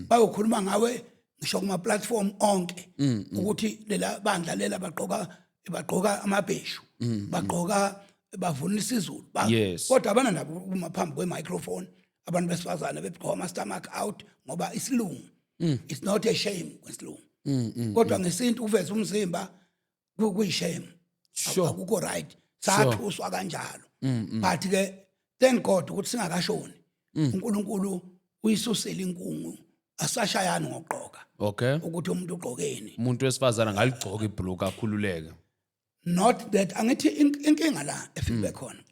bayokhuluma ngawe ngisho kuma platform onke ukuthi lela bandla lela bagqoka amabheshu, bagqoka, bavunula isiZulu. Kodwa abanandaba uma phambi kwe-microphone abantu besifazane begqoka ama-stomach out, ngoba isilungu, it's not a shame kwesilungu, kodwa ngesintu uveza umzimba kuyishame. Akukho right. Sathuswa kanjalo, but ke thank God ukuthi singakashoni, uNkulunkulu uyisusile inkungu, asashayani ngokugqoka ukuthi umuntu ugqokeni. Umuntu wesifazana ngaligcoka ibhuluku akhululeke. Not that, angithi inkinga la efike khona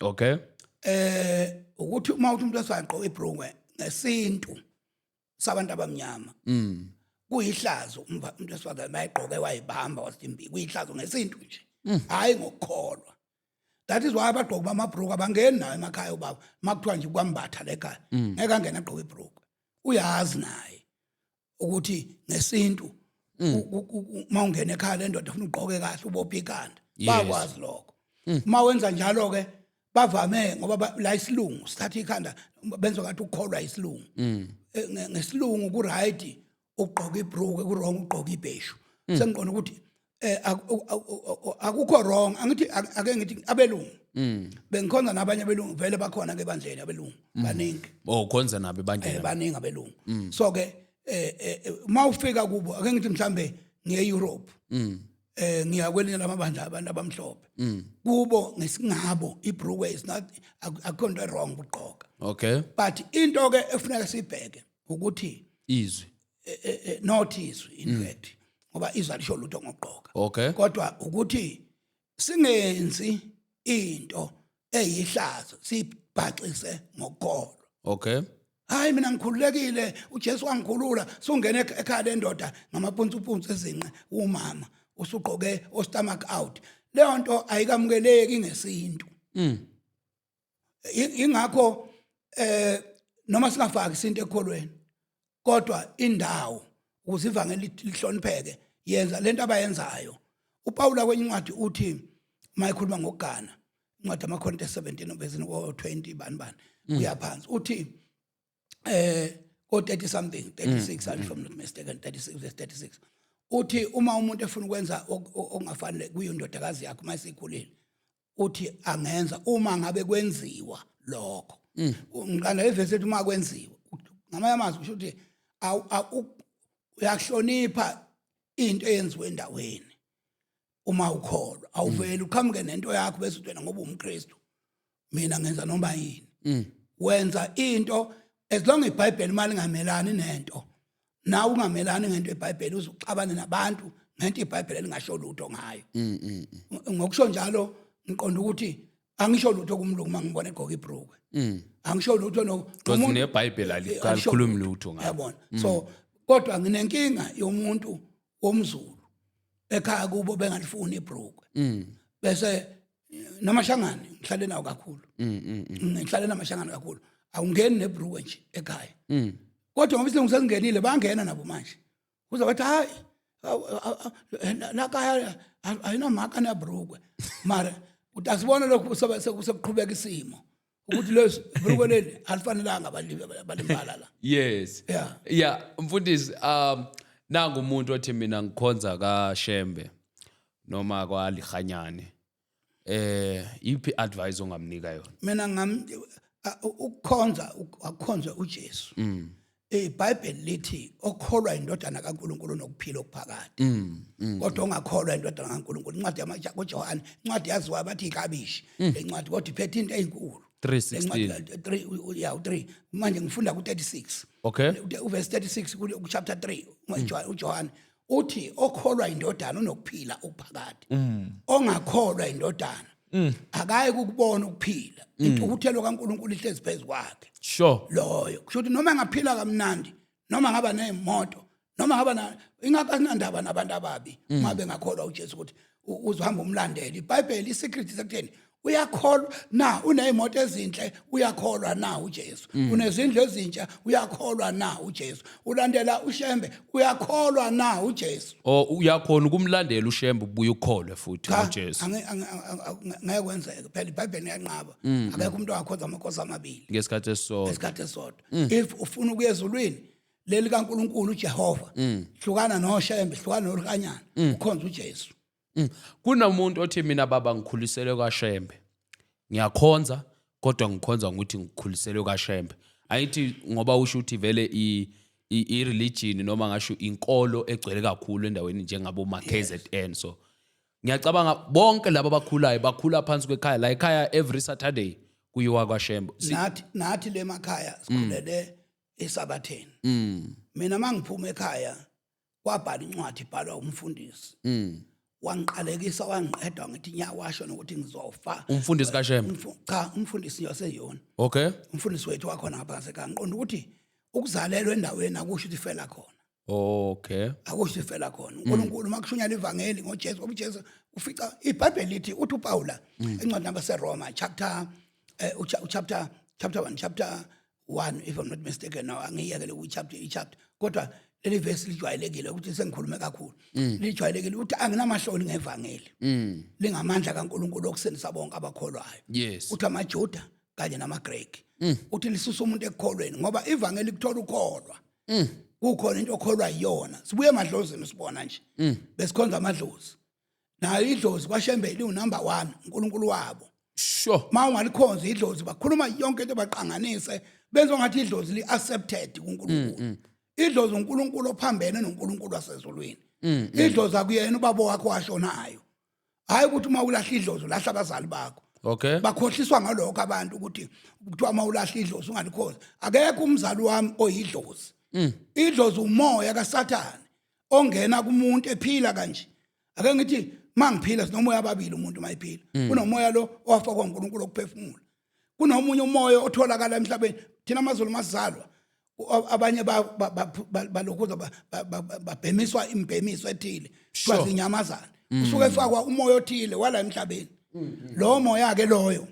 ukuthi uma uthi umuntu wesifazane ugqoka ibhrukwe, ngesintu sabantu abamnyama kuyihlazo. Umuntu wesifazane mayegqoke wayibamba wasimbi, kuyihlazo ngesintu nje, hayi ngokukholwa. That is why abagqoki bamabhruku abangeni nawo emakhaya. Ubaba makuthiwa nje kwambatha lekhaya, ngeke angene agqoke ibhruku. Uyazi naye ukuthi ngesintu uma ungena ekhaya lendoda ufuna ugqoke kahle, ubophe ikhanda. Bakwazi lokho. Uma wenza njalo ke, bavame ngoba la isilungu sithatha ikhanda, benza ngathi ukukholwa isilungu. Ngesilungu ku right ukugqoka ibhruku, ku wrong ukugqoka ibheshu. Sengiqonda ukuthi akukho wrong. Angithi ake ngithi abelungu, bengikhonza nabanye abelungu, vele bakhona ke ebandleni abelungu baningi. Oh, khonza nabo ebandleni? Baningi abelungu. So ke uma ufika kubo, ake ngithi mhlambe ngiye Europe, ngiya kwelinye lamabandla abantu abamhlophe, kubo ngesingabo ibhrukwe is not, akukho into wrong ukugqoka. But into ke efuneka sibheke ukuthi izwi. Not izwi in fact, ngoba izwi alisho lutho ngokugqoka. Kodwa ukuthi singenzi into eyihlazo, sibhaxise ngokukholwa. Hayi, mina ngikhululekile, uJesu wangikhulula. Sungena ekhaya lendoda ngamapunsupunsu ezinqe, umama usugqoke o stomach out, leyo nto ayikamukeleki ngesintu. Ingakho noma singafaki isinto ekholweni, kodwa indawo ukuze ivangeli lihlonipheke, yenza lento abayenzayo. uPaula kwenye incwadi uthi, mayikhuluma ngokugana, incwadi amaKorinte 17 verse 20 bani bani uyaphansi, uthi ko 30 something, 36, if I'm not mistaken, 36 verse 36, uthi uma umuntu efuna ukwenza okungafanele kuyindodakazi yakhe uma isikhulile, uthi angenza uma ngabe kwenziwa lokho. Ngiqanda ivesi ethi uma kwenziwa. Ngamanye amazwi kusho ukuthi uyakuhlonipha into eyenziwe endaweni uma ukholwa. Awuveli uqhamuke nento yakho bese uthi wena ngoba umKristu mina ngenza noma yini. Wenza into as long iBhayibheli mali ngamelani nento, nawe ungamelani ngento eBhayibheli, uzuxabane nabantu ngento iBhayibheli elingasho lutho ngayo. Ngokusho njalo ngiqonda ukuthi angisho lutho kumlungu uma ngibona egqoka ibhrukwe, angisho lutho no Because neBhayibheli alikhulumi lutho ngayo. Yabona, so kodwa nginenkinga yomuntu womZulu ekhaya kubo bengalifuni ibhrukwe, bese namashangane ngihlale nawo kakhulu, ngihlale namashangane kakhulu, awungeni nebhrukwe nje ekhaya. Kodwa ngoba isilungu sesingenile, bangena nabo manje, kuze bathi hayi, lakaya ayinamaka nebrukwe, mara utasibona lokhu sekuqhubeka isimo ukuthi lesi brukwe leli alifanelanga abalimbala la. Yeah. Yeah, mfundisi, nangu umuntu othi mina ngikhonza kaShembe noma kwaLihanyane. Iphi advice ongamnika yona? Mina ngam ukukhonza akukhonzwe uJesu. IBhayibheli lithi okholwa indodana kaNkuluNkulu nokuphila okuphakade, kodwa ongakholwa indodana kaNkuluNkulu, incwadi yamaJohane, incwadi yaziwa bathi ikabishi lencwadi, kodwa iphethe into ezinkulu. 3:16. 3, yeah, 3. Manje ngifunda ku36. Uverse 36 ku chapter 3 uJohane uthi okholwa indodana unokuphila okuphakade, ongakholwa indodana akayi ukubona ukuphila, intukuthelo kaNkuluNkulu ihlezi phezu kwakhe. Loyo kusho ukuthi noma engaphila kamnandi, noma ngaba nezimoto, noma ngaba na ingakasinandaba nabantu ababi, uma bengakholwa uJesu ukuthi uzohamba umlandele. IBhayibheli isecret sekutheni uyakholwa na unezimoto ezinhle, uyakholwa na uJesu unezindlu ezintsha, uyakholwa na uJesu ulandela uShembe, uyakholwa na uJesu. O uyakhona ukumlandela uShembe ubuye ukholwe futhi Cha, uJesu? Ngeke kwenzeke phela, iBhayibheli liyanqaba. Akekho umuntu ongakhonza amakhosi amabili ngesikhathi esisodwa. Esikhathi esisodwa. If ufuna ukuya ezulwini leli kaNkuluNkulu uJehova, hlukana noShembe, hlukana noLukanyana, ukhonza uJesu. Kunomuntu othi mina baba ngikhuliselwe kaShembe. Ngiyakhonza kodwa ngikhonza ngokuthi ngikhuliselwe kaShembe. Ayithi ngoba usho ukuthi vele i religion noma ngasho inkolo egcwele kakhulu endaweni njengabo ma KZN, so ngiyacabanga bonke laba abakhulayo bakhula phansi kwekhaya la ekhaya, every Saturday kuyiwa kwaShembe. Nathi le makhaya sikhulele esabatheni. Mina mangiphuma ekhaya kwabhala incwadi ibhalwa umfundisi, wangiqalekisa wangiqeda, ngithi nya, washo nokuthi ngizofa. Umfundisi kaShembe? Cha, umfundisi waseyona. Umfundisi wethu wakhona ngapha ngasekhaya. Ngiqonda ukuthi ukuzalelwa endaweni akusho ukuthi fela khona. Akusho ukuthi fela khona. uNkulunkulu makushunyela ivangeli ngoJesu, ngoba uJesu ufica iBhayibheli lithi, uthi uPaula encwadini yabaseRoma chapter chapter 1, chapter 1 if I'm not mistaken now, angiyekele ku chapter i chapter, kodwa leli verse lijwayelekile ukuthi sengikhulume kakhulu, lijwayelekile ukuthi anginamahloni ngevangeli, lingamandla kaNkulunkulu okusindisa bonke abakholwayo. Uthi amaJuda kanye namaGreek. Uthi lisusa umuntu ekukholweni, ngoba ivangeli kuthola ukholwa, kukhona into okholwa yiyona. Sibuye emadlozini, sibona nje besikhonza amadlozi, nayo idlozi kwaShembe liwu number 1, uNkulunkulu wabo. Ma ungalikhonza idlozi, bakhuluma yonke into, baqanganise, benza ngathi idlozi li-accepted kuNkulunkulu. Idlozi uNkulunkulu ophambene noNkulunkulu wasezulwini. Idlozi akuyena ubaba wakho washonayo. Hayi ukuthi uma ulahla idlozi ulahla abazali bakho. Bakhohliswa ngalokho abantu ukuthi kuthiwa uma ulahla idlozi ungalikhozi. Akekho umzali wami oyidlozi. Idlozi umoya kaSathane ongena kumuntu ephila kanje. Ake ngithi mangiphila sinomoya ababili. Umuntu mayiphila kunomoya lo owafakwa uNkulunkulu okuphefumula, kunomunye umoya otholakala emhlabeni. Thina amaZulu masizalwa abanye balokhuza babhemiswa imbhemiso ethile, kuthiwa zinyamazana, usuke efakwa umoya othile wala emhlabeni. Lo moya ke loyo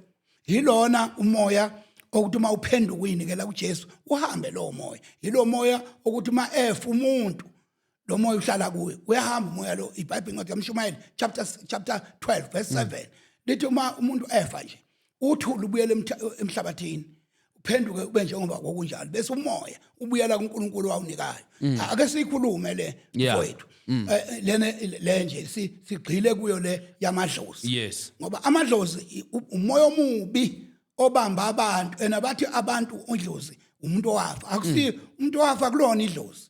yilona umoya okuthi uma uphenduka uyinikela kuJesu uhambe lowo moya. Yilo moya okuthi uma efa umuntu lo moya uhlala kuye, uyahamba umoya lo. IBhayibheli, incwadi kaMshumayeli chapter 12 verse 7 lithi uma umuntu efa nje uthula ubuyele emhlabathini, uphenduke ube njengoba kwakunjalo, bese umoya ubuyela kuNkulunkulu wawunikayo. Ake siyikhulume le, mfowethu, lena le nje sigxile kuyo le yamadlozi, ngoba amadlozi umoya omubi obamba abantu, ena bathi abantu udlozi. Umuntu owafa akusiyo umuntu owafa kulona idlozi.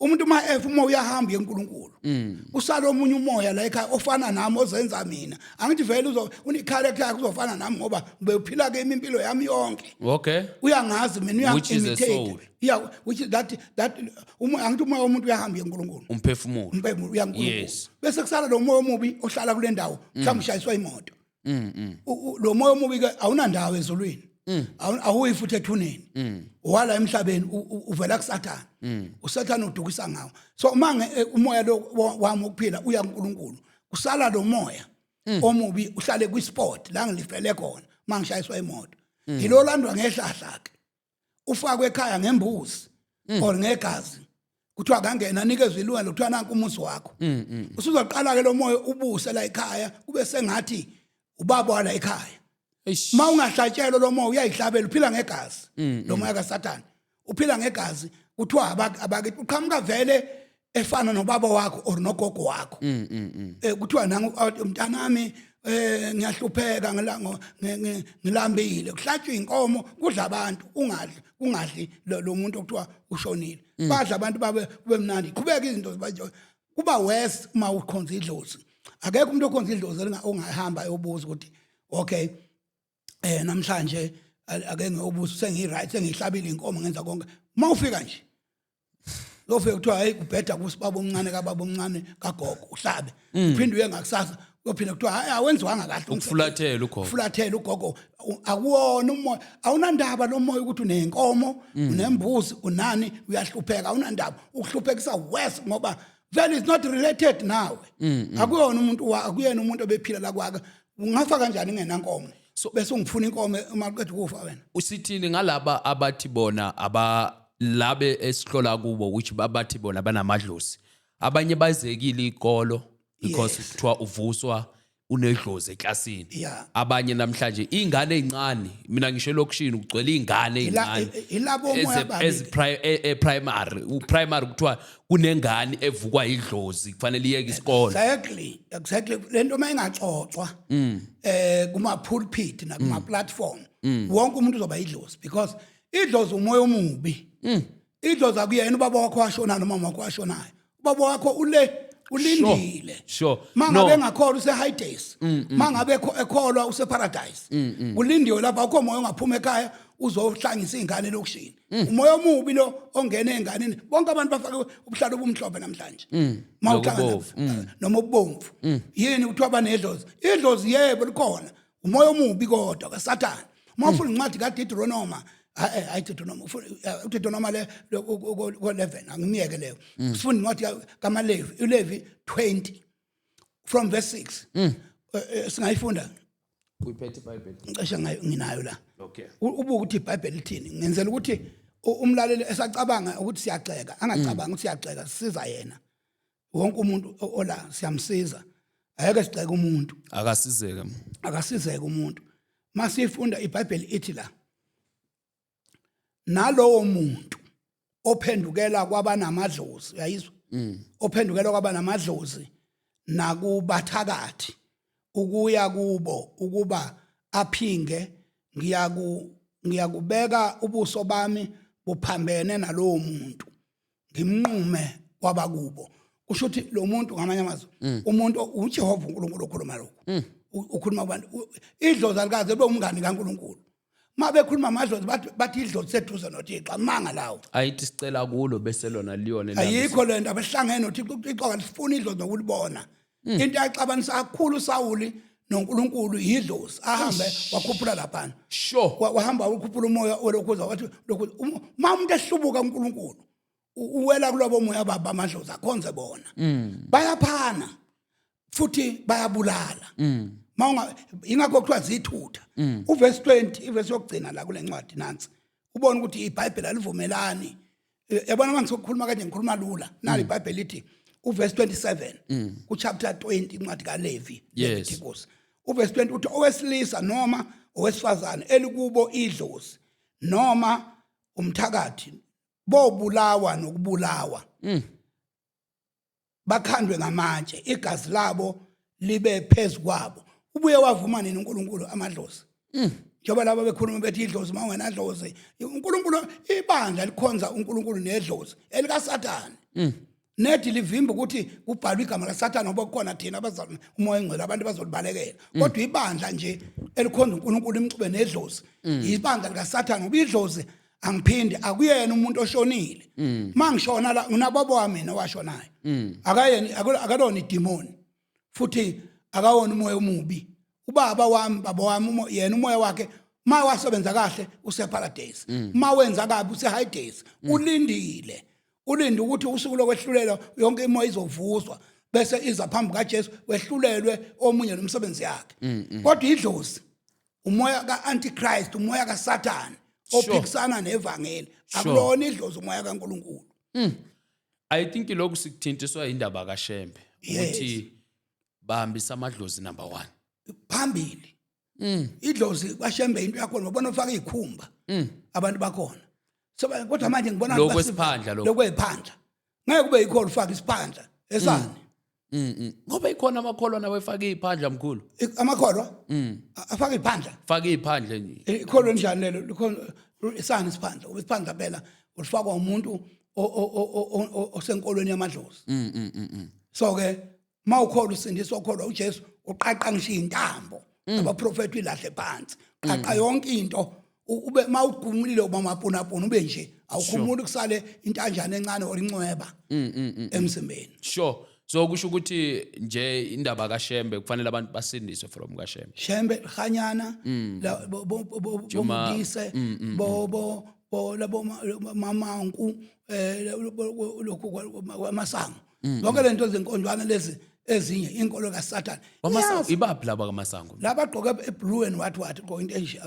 Umuntu uma efa, umoya uyahamba uye kuNkulunkulu. Usala omunye umoya la ekhaya ofana nami, ozenza mina. Angithi vele uzo une-character yakhe, uzofana nami ngoba bephila kimi impilo yami yonke. Uyangazi mina. Which is a Uya-imitate. soul. Yeah, which is that umoya. Angithi umoya womuntu uyahamba uye kuNkulunkulu. Umphefumulo. Umphefumulo uya kuNkulunkulu. Bese kusala lo moya omubi ohlala kule ndawo, mhlawumbe ushayiswa imoto. Lo moya omubi ke awunandawo ezulwini. Awuyi futhi ethuneni. Wala emhlabeni, uvela kuSathane. USathane udukisa ngawo. So uma umoya lo wami ukuphila uya kuNkulunkulu, kusala lo moya omubi uhlale kwi-spot la ngilifele khona mangishayiswa imoto. Yilo landwa ngehlahla ke. Ufakwe ekhaya ngembuzi or ngegazi. Kuthiwa kangena, nikezwe ilungelo, kuthiwa nanku umuzi wakho. Usuzoqala ke lo moya ubuse la ekhaya, kube sengathi ubaba wala ekhaya. Eish. Ma ungahlatshelwa lo moya uyayihlabela, uphila ngegazi. Lo moya kaSathane uphila ngegazi. Kuthiwa abakithi uqhamuka vele efana nobaba wakho or nogogo wakho. Kuthiwa nangu mntanami, ngiyahlupheka, ngilambile, kuhlatshwa inkomo, kudla abantu, ungadli, kungadli lo muntu okuthiwa ushonile. Badla abantu babe kube mnandi, qhubeka izinto ziba kuba worse uma ukhonza idlozi. Akekho umuntu okhonza idlozi ongahamba eyobuza ukuthi okay, namhlanje ake ngiyobuza, sengi right, sengihlabile inkomo, ngenza konke. Uma ufika nje lofika kuthiwa hey, kubheda kusibaba omncane kababa omncane kagogo, uhlabe, uphinde uye ngakusasa, uyophinda kuthiwa hayi, awenziwanga kahle umsebenzi. Ukufulathela ugogo. Ufulathela ugogo. Akuwona umoya, awunandaba lo moya ukuthi unenkomo, unembuzi, unani, uyahlupheka, awunandaba. Ukuhluphekisa worse ngoba vele is not related nawe. Akuyona umuntu akuyena umuntu obephila la kwakhe. Ungafa kanjani ngenankomo? Bese ungifuna inkomo uma uqeda ukufa wena? Usithini ngalaba abathi bona aba labe esihlola kubo, which babathi bona banamadlozi? Abanye bazekile ikolo because kuthiwa uvuswa unedlozi eklasini. Abanye namhlanje ingane ezincane, mina ngisho elokishini kugcwele ingane ezincane Ilabo moya babi. E-primary, u-primary kuthiwa kunengane evukwa idlozi, kufanele iyeke isikole. Exactly. Lento uma ingaxoxwa kuma pulpit nakuma platform, wonke umuntu uzoba idlozi, because idlozi umoya omubi. Idlozi akuyena ubaba wakho washona noma mama wakho washonayo. Ubaba wakho ule ulindile. Mangabe No. engakholwa use-Hades, mangabe ekholwa use-paradise. Kulindiwe lapha. Akukho moya ongaphuma ekhaya uzohlangisa iy'ngane elokishini. Umoya omubi lo ongena ey'nganeni. Bonke abantu bafake ubuhlalo obumhlophe namhlanje. Ma uhlangana Nokubomvu. noma ubomvu. Yini kuthiwa banedlozi? Idlozi yebo likhona, umoya omubi kodwa kaSathane. Uma ufuna incwadi kaDeuteronomy, hayi, Deuteronomy, ufuna uDeuteronomy le ko 11, angimiyeke leyo. Sifunda incwadi kaMalevi, uLevi 20 from verse 6. Singayifunda. Uyiphethe iBhayibheli? Ngicishe nginayo la. Ubuke ukuthi iBhayibheli lithini, ngenzela ukuthi umlaleli esacabanga ukuthi siyagxeka angacabanga ukuthi siyagxeka, sisiza yena. Wonke umuntu ola siyamsiza, ayeke sigxeke umuntu. Akasizeke. Akasizeke umuntu. Masifunda iBhayibheli ithi la, nalowo muntu ophendukela kwabanamadlozi, uyayizwa, ophendukela kwabanamadlozi nakubathakathi ukuya kubo ukuba aphinge, ngiyakubeka ubuso bami buphambene nalowo muntu, ngimnqume kwabakubo. Kusho ukuthi lo muntu, ngamanye amazwi, umuntu uJehova uNkulunkulu okhuluma lokho. Ukhuluma kubantu. Idlozi alikaze libe umngani kaNkulunkulu. Ma bekhuluma amadlozi bathi idlozi seduze noThixo, amanga lawo. Ayithi sicela kulo bese lona liyona Ayikho lento, abehlangene noThixo. uThixo akalifuni idlozi nokulibona. Into yaxabanisa kakhulu uSawuli noNkulunkulu yidlozi. Ahambe wakhuphula laphana. Wahamba ukhuphula umoya welokhuza, wathi lokhu uma umuntu ehlubuka uNkulunkulu, uwela kulobo moya baba amadlozi, akhonze bona. Bayaphana futhi bayabulala. Mawunga ingakho kuthiwa zithutha. Uverse 20, iverse yokugcina la kule ncwadi nansi, ubone ukuthi iBhayibheli alivumelani. Yabona uma ngisokukhuluma kanje ngikhuluma lula. Nali iBhayibheli lithi uverse 27 ku chapter 20, incwadi kaLevi, Leviticus, uverse 20 uthi owesilisa noma owesifazane elikubo idlozi noma umthakathi bobulawa nokubulawa, bakhandwe ngamatshe, igazi labo libe phezu kwabo. Ubuye wavuma nini uNkulunkulu amadlozi? Njengoba laba bekhuluma bethi idlozi, uma ungenadlozi uNkulunkulu, ibandla likhonza uNkulunkulu nedlozi elikaSathane. Nedi livimba ukuthi kubhalwe igama likaSathane ngoba kukhona thina abazalwane, umoya ongcwele, abantu bazolibalekela. Kodwa ibandla nje elikhonza uNkulunkulu imxube nedlozi, ibandla likaSathane, ngoba idlozi, angiphindi, akuyena umuntu oshonile. Mangishona la unababa wami mina owashonayo, akayena, akalona idimoni futhi akawona umoya omubi. Ubaba wami, baba wami, yena umoya wakhe ma wasebenza kahle useparadise, ma wenza kabi use-hades, ulindile, ulinde ukuthi usuku lokwehlulela yonke imoya izovuzwa bese iza phambi kaJesu, wehlulelwe omunye nomsebenzi yakhe. Kodwa idlozi umoya ka-antichrist, umoya kaSathane ophikisana nevangeli. Akulona idlozi umoya kaNkulunkulu. I think lokhu sikuthintiswa indaba kaShembe ukuthi bahambisa amadlozi number 1. Phambili idlozi kwaShembe into yakhona, ubona ufaka izikhumba abantu bakhona. So kodwa manje ngibona Lokhu kwesiphandla lokhu. Lokwephandla ngeke kube yikhona ufaka isiphandla esani. Ngoba ikhona amakholwa nawe efaka iphandla, mkhulu. Amakholwa afaka iphandla? Faka iphandla nje. Ikholwa njani lelo? Likhona isani isiphandla? Ngoba isiphandla phela ulifakwa umuntu osenkolweni yamadlozi. So ke mawukholwa usindiswa, ukholwa uJesu, uqaqa ngisho intambo abaprofeti ilahle phansi, qaqa yonke into, ube mawugumulile uba mapunapuna, ube nje awukhumuli, kusale intanjana encane or incweba emzimbeni. Sure, so kusho ukuthi nje indaba kaShembe kufanele abantu basindiswe from kaShembe. Shembe, Khanyana, la bo Juma, boModise, bo bo bo labo mamanku, lokhu kwamasango, zonke lento zenkonjwana lezi ezinye inkolo kaSathane. Kwamasango? Iyazi. Ibaphi laba kaMasango? Laba bagqoke blue and what what, gqoke into enje,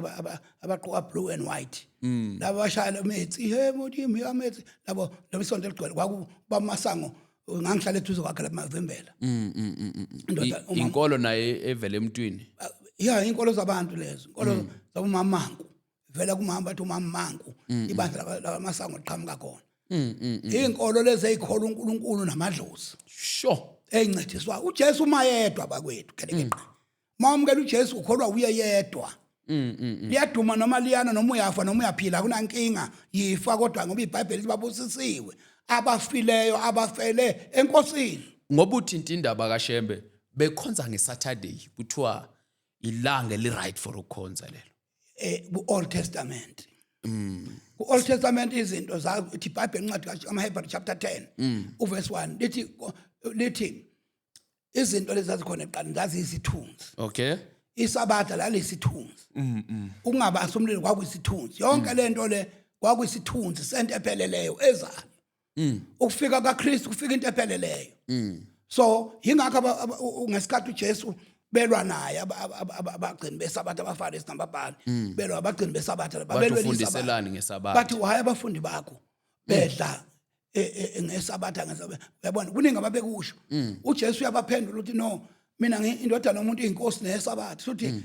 abagqoka blue and white, laba bashaya metsi, he modimo ya metsi, labo labo isonto eligcwele kwaku bamasango. Ngangihlala eduze kwakhe lapha Mavimbela. Indoda Inkolo naye evele emntwini. Ya, inkolo zabantu lezo, inkolo zabomamanku, vela kumama, bathi umamanku, ibandla lamasango liqhamuka khona. Inkolo lezi ezikholwa uNkulunkulu namadlozi ezincediswa uJesu uma yedwa, bakwethu, gelekeqe. Mawamukela uJesu, ukholwa uye yedwa. Liyaduma noma liyana, noma uyafa noma uyaphila, akunankinga, yifa kodwa, ngoba iBhayibheli lithi babusisiwe abafileyo abafele enkosini. Ngoba uthinta indaba kaShembe, bekhonza ngeSaturday, kuthiwa ilanga eli right for ukukhonza lelo. Ku Old Testament, ku Old Testament izinto zayo, ithi iBhayibheli, incwadi kaMahebrew chapter 10 uverse 1, lithi izinto lezi zazikhona ekuqaleni zaziyisithunzi. Isabatha lalisithunzi, ukungabasi umlilo kwakuyisithunzi, yonke lento le kwakuyisithunzi sento epheleleyo ezayo. Ukufika kaKristu kufika into epheleleyo. So yingakho ngesikhathi uJesu belwa naye abagcini besabatha, abaFarisi nababhali, belwa abagcini besabatha. Bathi babelwela isabatha. Ufundiselani ngesabatha? Bathi hayi, abafundi bakho bedla ngesabatha. Uyabona, kuningi ababekusho. uJesu uyabaphendula ukuthi no, mina indodana yomuntu iyinkosi nesabatha futhi.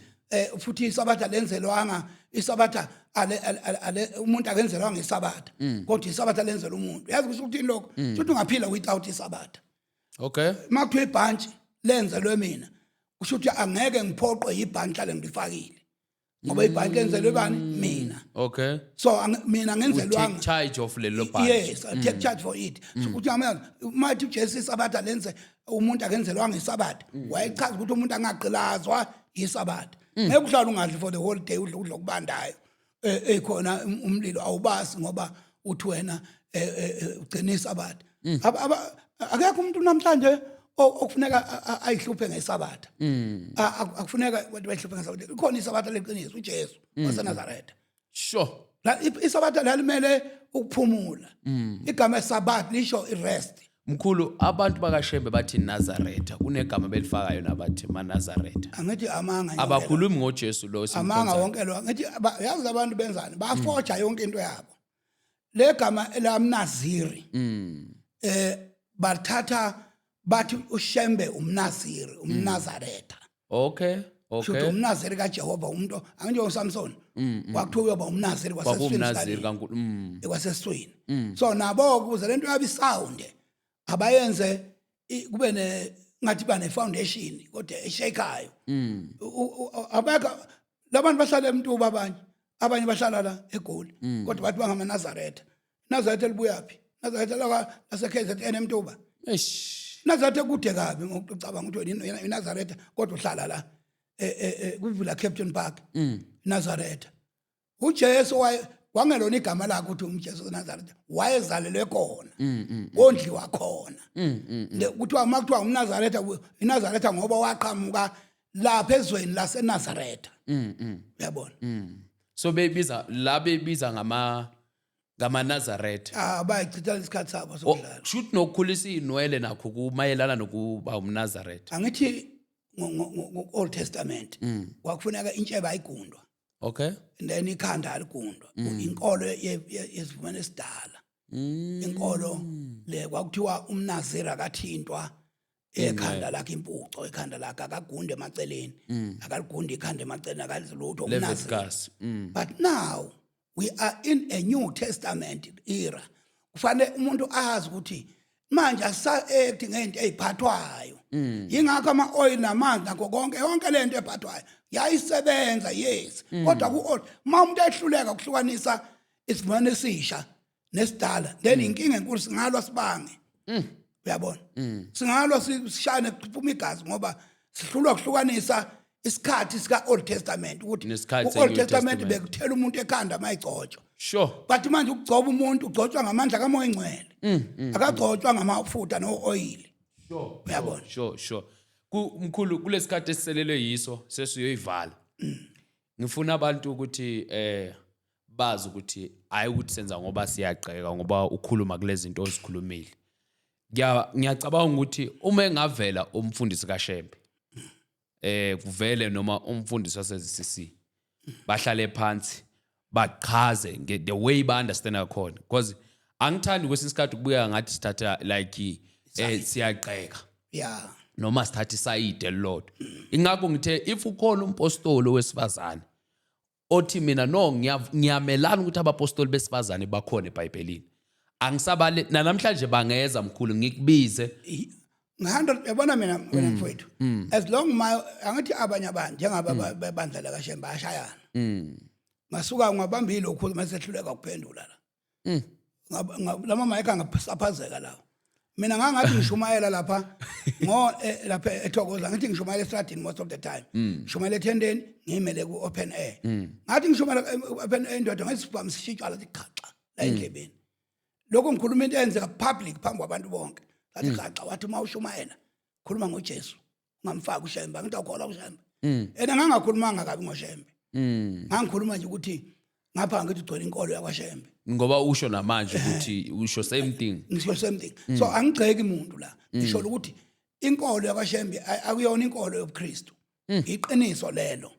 Futhi isabatha lenzelwanga, isabatha ale umuntu akenzelwanga isabatha, kodwa isabatha lenzelwa umuntu. Yazi kusho ukuthini lokho? Futhi ungaphila without isabatha. Makuthiwa ibhantshi lenzelwe mina, kusho ukuthi angeke ngiphoqwe ibhantshi hlale ngilifakile, ngoba ibhantshi lenzelwe bani? Mina. So mina You ngenzelwanga. take charge of lelo bhantshi. Yes, I take charge for it. So ukuthi ngamanye mathi uJesu isabatha lenze umuntu akenzelwanga isabatha, wayechaza ukuthi umuntu angagqilazwa isabatha. Ngeke uhlale ungadli for the whole day, udle ukudla okubandayo, ekhona umlilo awubasi, ngoba uthi wena ugcina isabatha. Akekho umuntu namhlanje okufuneka ayihluphe ngesabatha. Akufuneka abantu bayihluphe ngesabatha. Ikhona isabatha leqiniso, uJesu waseNazaretha. La isabatha lalimele ukuphumula. Igama sabath lisho irest. Mkhulu, abantu bakaShembe bathi Nazaretha, kunegama belifakayo nabathi maNazaretha. Angithi amanga yonke. Abakhulumi ngoJesu lo Amanga esimkhonzayo. wonke lo. Ngithi yazi abantu benzani, bafoja yonke into yabo. Le gama lamnaziri bathatha bathi uShembe umnaziri, umnazaretha. Shuthi umnaziri kaJehova, umuntu anginje uSamson kwakuthiwa uyoba umnaziri kwasesiswini. Kwakuwumnaziri kaNkulu. Kwasesiswini. So nabo ukuze lento yabo isound abayenze kube ne ngathi ba ne foundation kodwa eshakayo. Abekho. Labantu bahlala eMtuba, abanye bahlala la eGoli, kodwa bathi bangamaNazaretha. Nazaretha libuyaphi? Nazaretha la lase KZN, eMtuba. Nazaretha kude kabi ngokucabanga ukuthi wena iNazaretha, kodwa uhlala la kuvula Kempton Park. Nazaretha, uJesu waye kwangelona igama lakhe ukuthi umJesu weNazaretha, wayezalelwe khona, kondliwa khona. Kuthiwa uma kuthiwa umNazaretha, iNazaretha ngoba waqhamuka lapha ezweni laseNazaretha, uyabona? So bebiza la, bebiza ngamaNazaretha. Ah, bayichitha isikhathi sabo sokudlala. Kusho ukuthi nokukhulisa iy'nwele nakho kumayelana nokuba umNazaretha. Angithi ngo-Old Testament kwakufuneka intshebe ayigundwa, and then ikhanda aligundwa. Inkolo yesivumelwano esidala, inkolo le kwakuthiwa umnaziri akathintwa ekhanda lakhe, impuco ekhanda lakhe, akagunde emaceleni, akaligundi ikhanda emaceleni, akalilutho umnaziri. Leviticus. But now we are in a New Testament era. Kufanele umuntu azi ukuthi manje asisa-act ngento ey'phathwayo. Yingakho ama-oil namanzi nakho konke, yonke le nto ephathwayo yayisebenza, yes, kodwa ku-old, uma umuntu ehluleka ukuhlukanisa isivumelwano esisha nesidala, then inkinga enkulu, singalwa sibange, uyabona, singalwa sishane kuphuma igazi, ngoba sihlulwa kuhlukanisa isikhathi sika Old Testament ukuthi Nesikhathi ku Old se-New Testament Testament. bekuthela umuntu ekhanda mayigcotshwa, but manje ukugcoba umuntu ugcotshwa ngamandla kaMoya Engcwele, akagcotshwa ngamafutha no-oil. Uyabona? Sure. Ku mkhulu, kulesikhathi esiselelwe yiso sesiyoyivala, ngifuna abantu ukuthi bazi ukuthi hayi ukuthi senza ngoba siyagxeka, ngoba ukhuluma kulezi zinto ozikhulumile. Ngiyacabanga ukuthi uma engavela umfundisi kaShembe, kuvele noma umfundisi wase-ZCC, bahlale phansi bachaze the way ba understand khona, because angithandi kwesinye isikhathi ukubuya ngathi sithatha like siyagxeka noma sithatha isayidi elilodwa. Ingakho ngithe if ukhona umpostoli wesifazane othi mina no, ngiyamelana ukuthi abapostoli besifazane bakhona eBhayibhelini, angisabale namhlanje bangeza, mkhulu, ngikubize. Ngi-100, yabona mina, wena mfowethu, as long ma angithi abanye abantu njengaba bebandla lakaShembe bayashayana, ngasuka ngabamba ilokhu mase sehluleka ukuphendula la. Lama mic angasaphazeka lawo. Mina ngangathi ngishumayela lapha ngo lapha eThokoza, ngithi ngishumayela estradini most of the time, ngishumayela ethendeni, ngiyimele ku open air. Ngathi ngishumayela open air, indoda ngesibhamu sishitsha la, khaxa la endlebeni. Lokho ngikhuluma into eyenzeka public phambi kwabantu bonke. Ngathi khaxa, wathi uma ushumayela khuluma ngoJesu, ungamfaki uShembe. Angithi awukholwa uShembe? Ena ngangakhulumanga kabi ngoShembe, ngangikhuluma nje ukuthi ngapha ngithi ugcwele inkolo yakwaShembe. Ngoba usho namanje ukuthi usho same thing. Ngisho same thing, so angigxeki umuntu la. Ngisho ukuthi inkolo yakwaShembe akuyona inkolo yobuKristu, iqiniso lelo.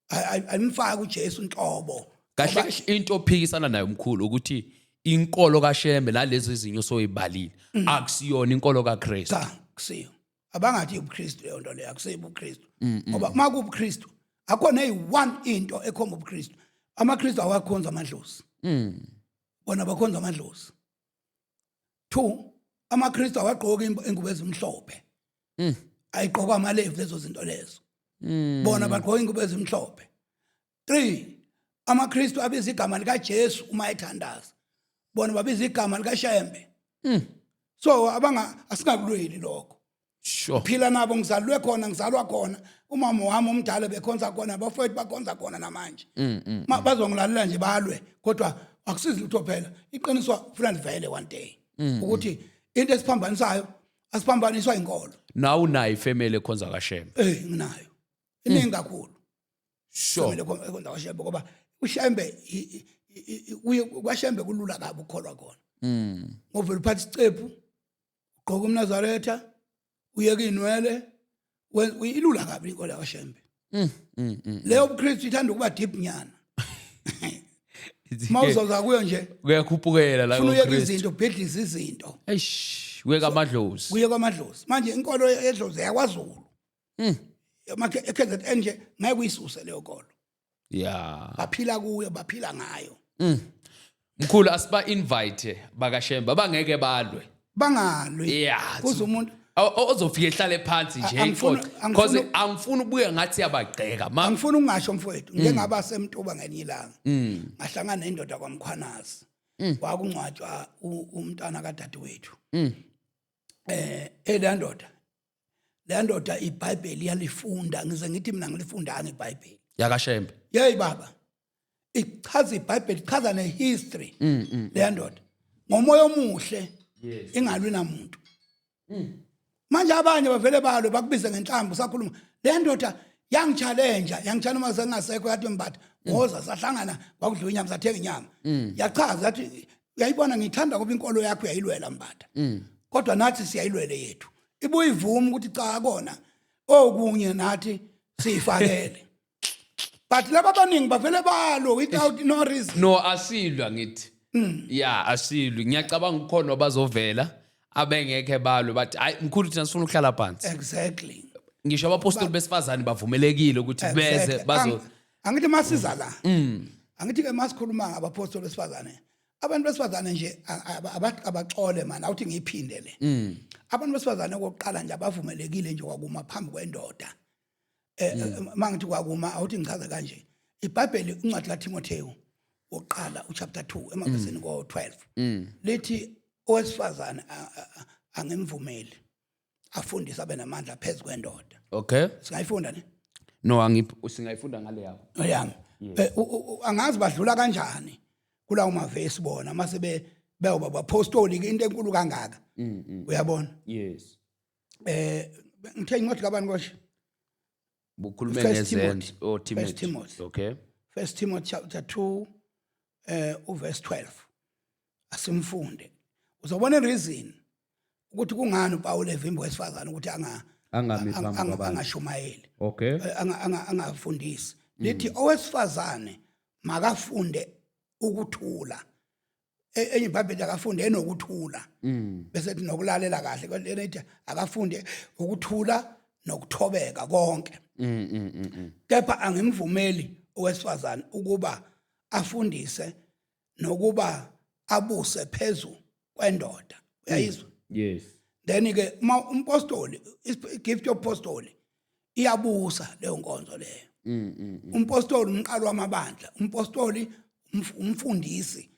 Ayimfaki uJesu inhlobo. Kahle kahle into ophikisana nayo, mkhulu, ukuthi inkolo kaShembe nalezi ezinye osoyibalile akusiyona inkolo kaKristu. Cha, kusiyo. Abangathi ubuKristu leyo nto leyo, akusiyo ubuKristu, ngoba uma kuwubuKristu akho neyi-one into ekhomba ubuKristu. AmaKristu awakhonza amadlozi, bona bakhonza amadlozi. Two, amaKristu awagqoki ingubo ezimhlophe, ayigqokwa amaLevi lezo zinto lezo, bona bagqoka ingubo ezimhlophe. Three, amaKristu abiza igama likaJesu uma ethandaza, bona babiza igama likaShembe. So abanga asingakulweli lokho. Phila nabo, ngizalwe khona, ngizalwa khona, umama wami omdala bekhonza khona, abafowethu bakhonza khona namanje. Ma bazongilalela nje balwe, kodwa akusizi lutho phela. Iqiniso funa livele one day, ukuthi into esiphambanisayo asiphambaniswa inkolo. Nawe unayo ifamily ekhonza kaShembe? Eh, nginayo, iningi kakhulu. Family ekhonza kwaShembe, ngoba uShembe uye kwaShembe kulula kabi ukukholwa khona, ngoba uphatha isicephu, ugqoka umNazaretha, uyeka inwele, ilula kabi inkolo yakwaShembe. Leyo buKristu ithanda ukuba deep nyana. Uma uzoza kuyo nje Kuyakhuphukela la funa uyeka kuKristu. izinto, ubhidlize izinto. Eish, kuye kamadlozi. Kuye kwamadlozi. Manje inkolo yedlozi yakwaZulu eKZN nje ngeke uyisuse leyo nkolo. Baphila kuyo, baphila ngayo. Mkhulu, asiba invite bakaShembe abangeke balwe. Bangalwi. Kuze umuntu Ozofika ehlale phansi nje Angifuni- ixoxe, angifuni- because angifuni ukubuye ngathi yabagxeka ma. Angifuni ukungasho, mfowethu, ngike ngaba semtuba ngelinye ilanga, ngahlangana nendoda kwaMkhwanazi, kwakungcwatshwa umntwana kadadewethu. Leya ndoda, leya ndoda iBhayibheli iyalifunda, ngize ngithi mina ngilifundanga iBhayibheli. YakaShembe. Yeyi baba, ichaza iBhayibheli, ichaza nehistory leya ndoda ngomoya omuhle, ingalwi namuntu. Manje abanye bavele balwe, bakubize ngenhlambu sakhuluma. Le ndoda yangichallenge, yangitshela uma sengasekho, yathi, "Mbatha, woza." Sahlangana, kwakudliwa inyama, sathenga inyama. Yachaza, yathi, "Uyayibona, ngithanda kuba inkolo yakho uyayilwela, Mbatha, kodwa nathi siyayilwele yethu." Ibuye ivuma ukuthi cha, kona okunye nathi siyifakele, but laba abaningi bavele balo without no reason. No, asilwa, ngithi ya, asilwi. Ngiyacabanga ukhona abazovela abengekhe balwe, bathi, "Hayi mkhulu, thina sifuna ukuhlala phansi." Ngisho abapostoli besifazane bavumelekile ukuthi beze bazo. Angithi masiza la, angithi ke masikhuluma ngabapostoli besifazane, abantu besifazane nje abaxole man, awuthi ngiyiphinde le. Abantu besifazane okokuqala nje abavumelekile nje kwakuma phambi kwendoda. Mangithi kwakuma, awuthi ngichaze kanje. IBhayibheli, incwadi kaTimotheo wokuqala uchapter 2 emavesini ko12, lithi owesifazane angimvumeli afundise, abe namandla phezu kwendoda. Singayifunda ne? No, angiphi, singayifunda ngale yakho. Yami. Angazi badlula kanjani kulawo mavesi bona mase be beyoba bapostoli, into enkulu kangaka, uyabona? Yes. Ngithe incwadi kabani koshe? Bukhulume First ngezenzo. Timothy. Oh, First Timothy. Timothy. First Timothy chapter 2 uverse 12. Asimfunde, uzobona reason ukuthi kungani uPaul evimba wesifazane ukuthi anga Angami phambi kwabantu. angashumayeli, angafundisi. Lithi owesifazane makafunde ukuthula. Enye iBhayibheli, akafunde enokuthula, bese ethi nokulalela kahle, kodwa lena ithi akafunde ukuthula nokuthobeka konke. Kepha angimvumeli owesifazane ukuba afundise nokuba abuse phezu kwendoda. Uyayizwa? Yes. Then ke uma umpostoli, gift yopostoli iyabusa leyo nkonzo leyo. Umpostoli umqalo wamabandla, umpostoli umfundisi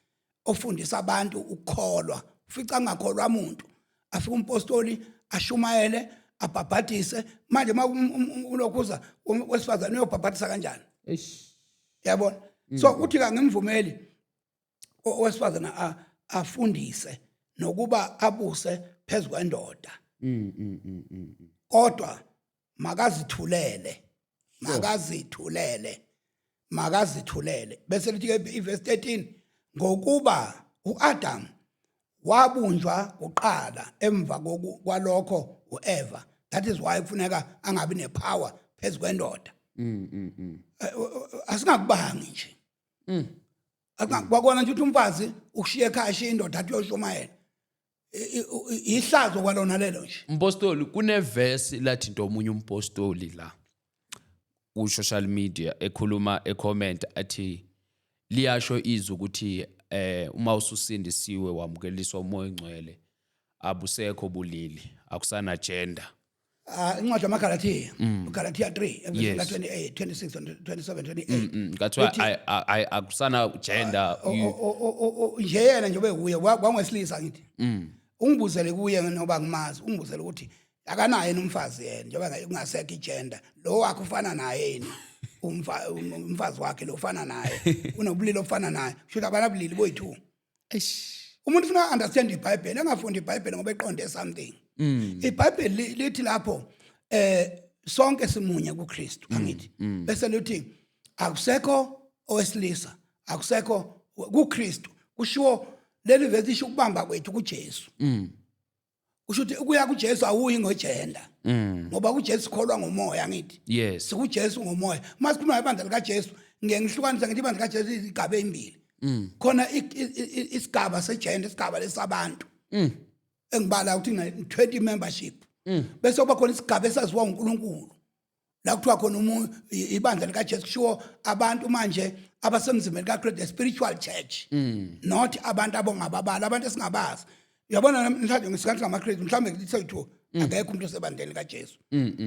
ofundisa abantu ukukholwa. Ufica angakholwa umuntu, afika umpostoli ashumayele, abhabhadise. Manje uma ulokhuza wesifazane, uyobhabhadisa kanjani? Eish. Yabona? So uthi kangimvumeli owesifazane afundise nokuba abuse phezu kwendoda, kodwa makazithulele, makazithulele, makazithulele. Bese lithi ke iverse 13, ngokuba uAdam wabunjwa kuqala, emva kwalokho uEva. That is why kufuneka angabi nepower phezu kwendoda. Asingakubangi nje. Kwakona nje ukuthi umfazi ushiye ekhaya, ashiye indoda, athi uyoshumayela. Ihlazo kwalona lelo nje. Mpostoli, kunevesi lathi into omunye umpostoli la ku social media ekhuluma, ecomment, athi liyasho izwi ukuthi uma ususindisiwe, wamukeliswa uMoya oNgcwele, abusekho bulili, akusana gender. Ah, incwadi yamaGalathiya, uGalathiya 3 evesini ka-28, 26, 27, 28. Kathiwa akusana gender. Nje yena nje ubekuye kwangesilisa, ngithi ungibuzele kuye noba ngimazi, ungibuzele ukuthi akanaye nomfazi yena, njengoba kungasekho igender, lo wakhe ufana naye yini? Umfazi wakhe lo ufana naye, unobulili obufana naye? Kusho ukuthi abanabulili boyi-two. Umuntu ufuna understand iBhayibheli, engafundi iBhayibheli ngoba eqonde something. IBhayibheli lithi lapho sonke simunye kuKristu, angithi? Bese lithi akusekho owesilisa, akusekho kuKristu. Kushiwo leli verse isho ukubamba kwethu kuJesu. Kusho ukuthi ukuya kuJesu awuyi ngogender, ngoba kuJesu sikholwa ngomoya, angithi? Yes. SikuJesu ngomoya. Uma sikhuluma ngebandla likaJesu, ngeke ngihlukanise, ngithi ibandla likaJesu izigaba ezimbili. Khona isigaba segender, isigaba lesabantu engibala ukuthi 20 membership, bese kuba khona isigaba esaziwa uNkulunkulu, la kuthiwa khona ibandla likaJesu, kushiwo abantu manje abasemzimbeni kaKristu, the spiritual church, not abantu abongababala, abantu esingabazi. Uyabona, namhlanje ngesikhathi ngamaKristu, mhlawumbe ngithi soyi-two. Akekho umuntu osebandleni kaJesu,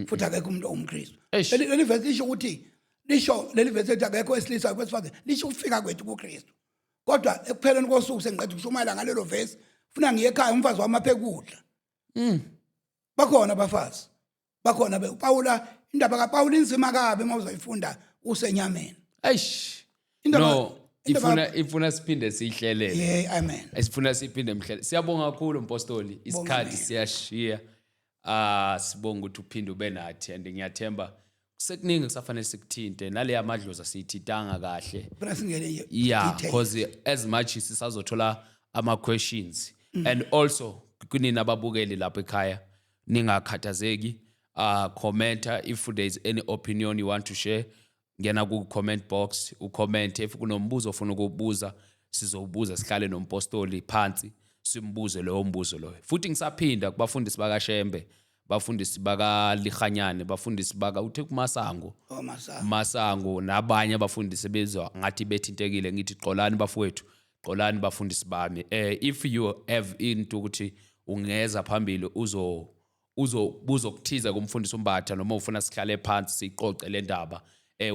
futhi akekho umuntu owumKristu. Eish. Leli verse lisho ukuthi, lisho leli verse ethi akekho wesilisa, wesifazane, lisho ukufika kwethu kuKristu. Kodwa ekupheleni kosuku, sengiqeda ukushumayela ngalelo verse, funa ngiye ekhaya, umfazi wami aphe kudla. Bakhona abafazi, bakhona uPawula. Indaba kaPawula inzima kabi uma uzoyifunda usenyameni. Eish. No, ifuna siphinde siyihlelele. Yeah, amen. Esifuna siphinde mhlele. Siyabonga kakhulu, mpostoli, isikhathi Mina. siyashiya. Ah, sibonga ukuthi uphinde ube nathi, and ngiyathemba kusekuningi kusafanele sikuthinte nale amadlozi asiyithintanga kahle. Funa singene nje detail. Because as much sisazothola ama questions, and also kunini ababukeli lapha ekhaya, ningakhathazeki, commenta if there is any opinion you want to share. Ngena ku comment box, ucomment. If kunombuzo ofuna ukubuza, sizowubuza, sihlale nompostoli phansi, simbuze lowo mbuzo loyo. Futhi ngisaphinda kubafundisi bakaShembe, bafundisi bakaLihanyane, bafundisi baka uthe kuMasango, Oh, masa. Masango, nabanye abafundisi bezwa ngathi bethintekile, ngithi xolani bafowethu, xolani bafundisi bami. If you have into ukuthi ungeza phambili uzo buzokuthiza kumfundisi uMbatha, noma ufuna sihlale phansi siqoqe le ndaba,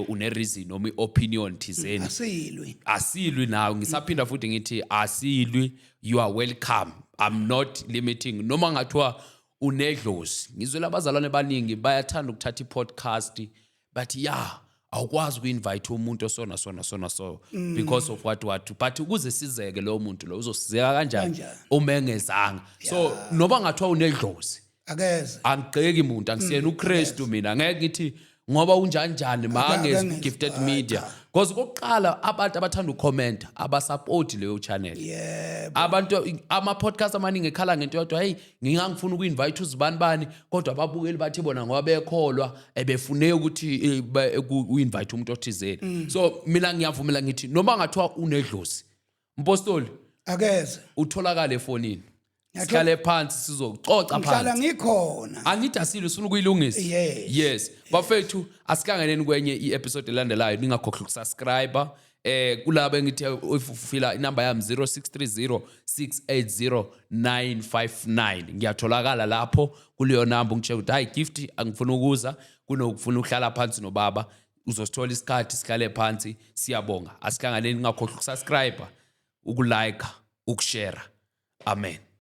une reason noma iopinion thizeni, Asilwi. Asilwi nawe. Ngisaphinda futhi ngithi asilwi. You are welcome, I'm not limiting. Noma ngathiwa unedlozi, ngizwela abazalwane abaningi bayathanda ukuthatha i-podcast, bathi ya, awukwazi uku-invite umuntu osona sona sona so because of what what, but ukuze sizeke lowo muntu lo uzosizeka kanjani Kanjani? uma engezanga? So noma ngathiwa unedlozi, Akeze. angigxeki muntu, angisiyena uKristu mina. Ngeke ngithi ngoba unjani njani mangezi Akangezi. Gifted Hayi, Media, because kokuqala abantu abathanda ukucomment abasupport leyo channel. Abantu ama podcast amaningi ekhala ngento yodwa: "Hey, ngingangifuna uku-invite uzibani bani, kodwa ababukeli bathi bona ngoba bekholwa ebefune ukuthi u-invite umuntu othizeni." So mina ngiyavumela, ngithi noma ngathiwa unedlozi, mpostoli, Akeze. utholakale efonini, sihlale phansi, sizoxoxa Ngihlala phansi. ngikhona. Angithi asile, usifuna ukuyilungisa. Yes. Yes, bafethu, asihlanganeni kwenye i-episode elandelayo. Ningakhohlwa ukusubscribe. Kulabo engithi if ufila, inamba yami 0630 680 959. Ngiyatholakala lapho kuleyo namba. Ungitshela ukuthi, "Hayi Gift, angifuna ukuza kunokufuna ukuhlala phansi nobaba." Uzosithola isikhathi, sihlale phansi. Siyabonga, asihlanganeni. Ningakhohlwa ukusubscribe, ukulike, ukushare. Amen.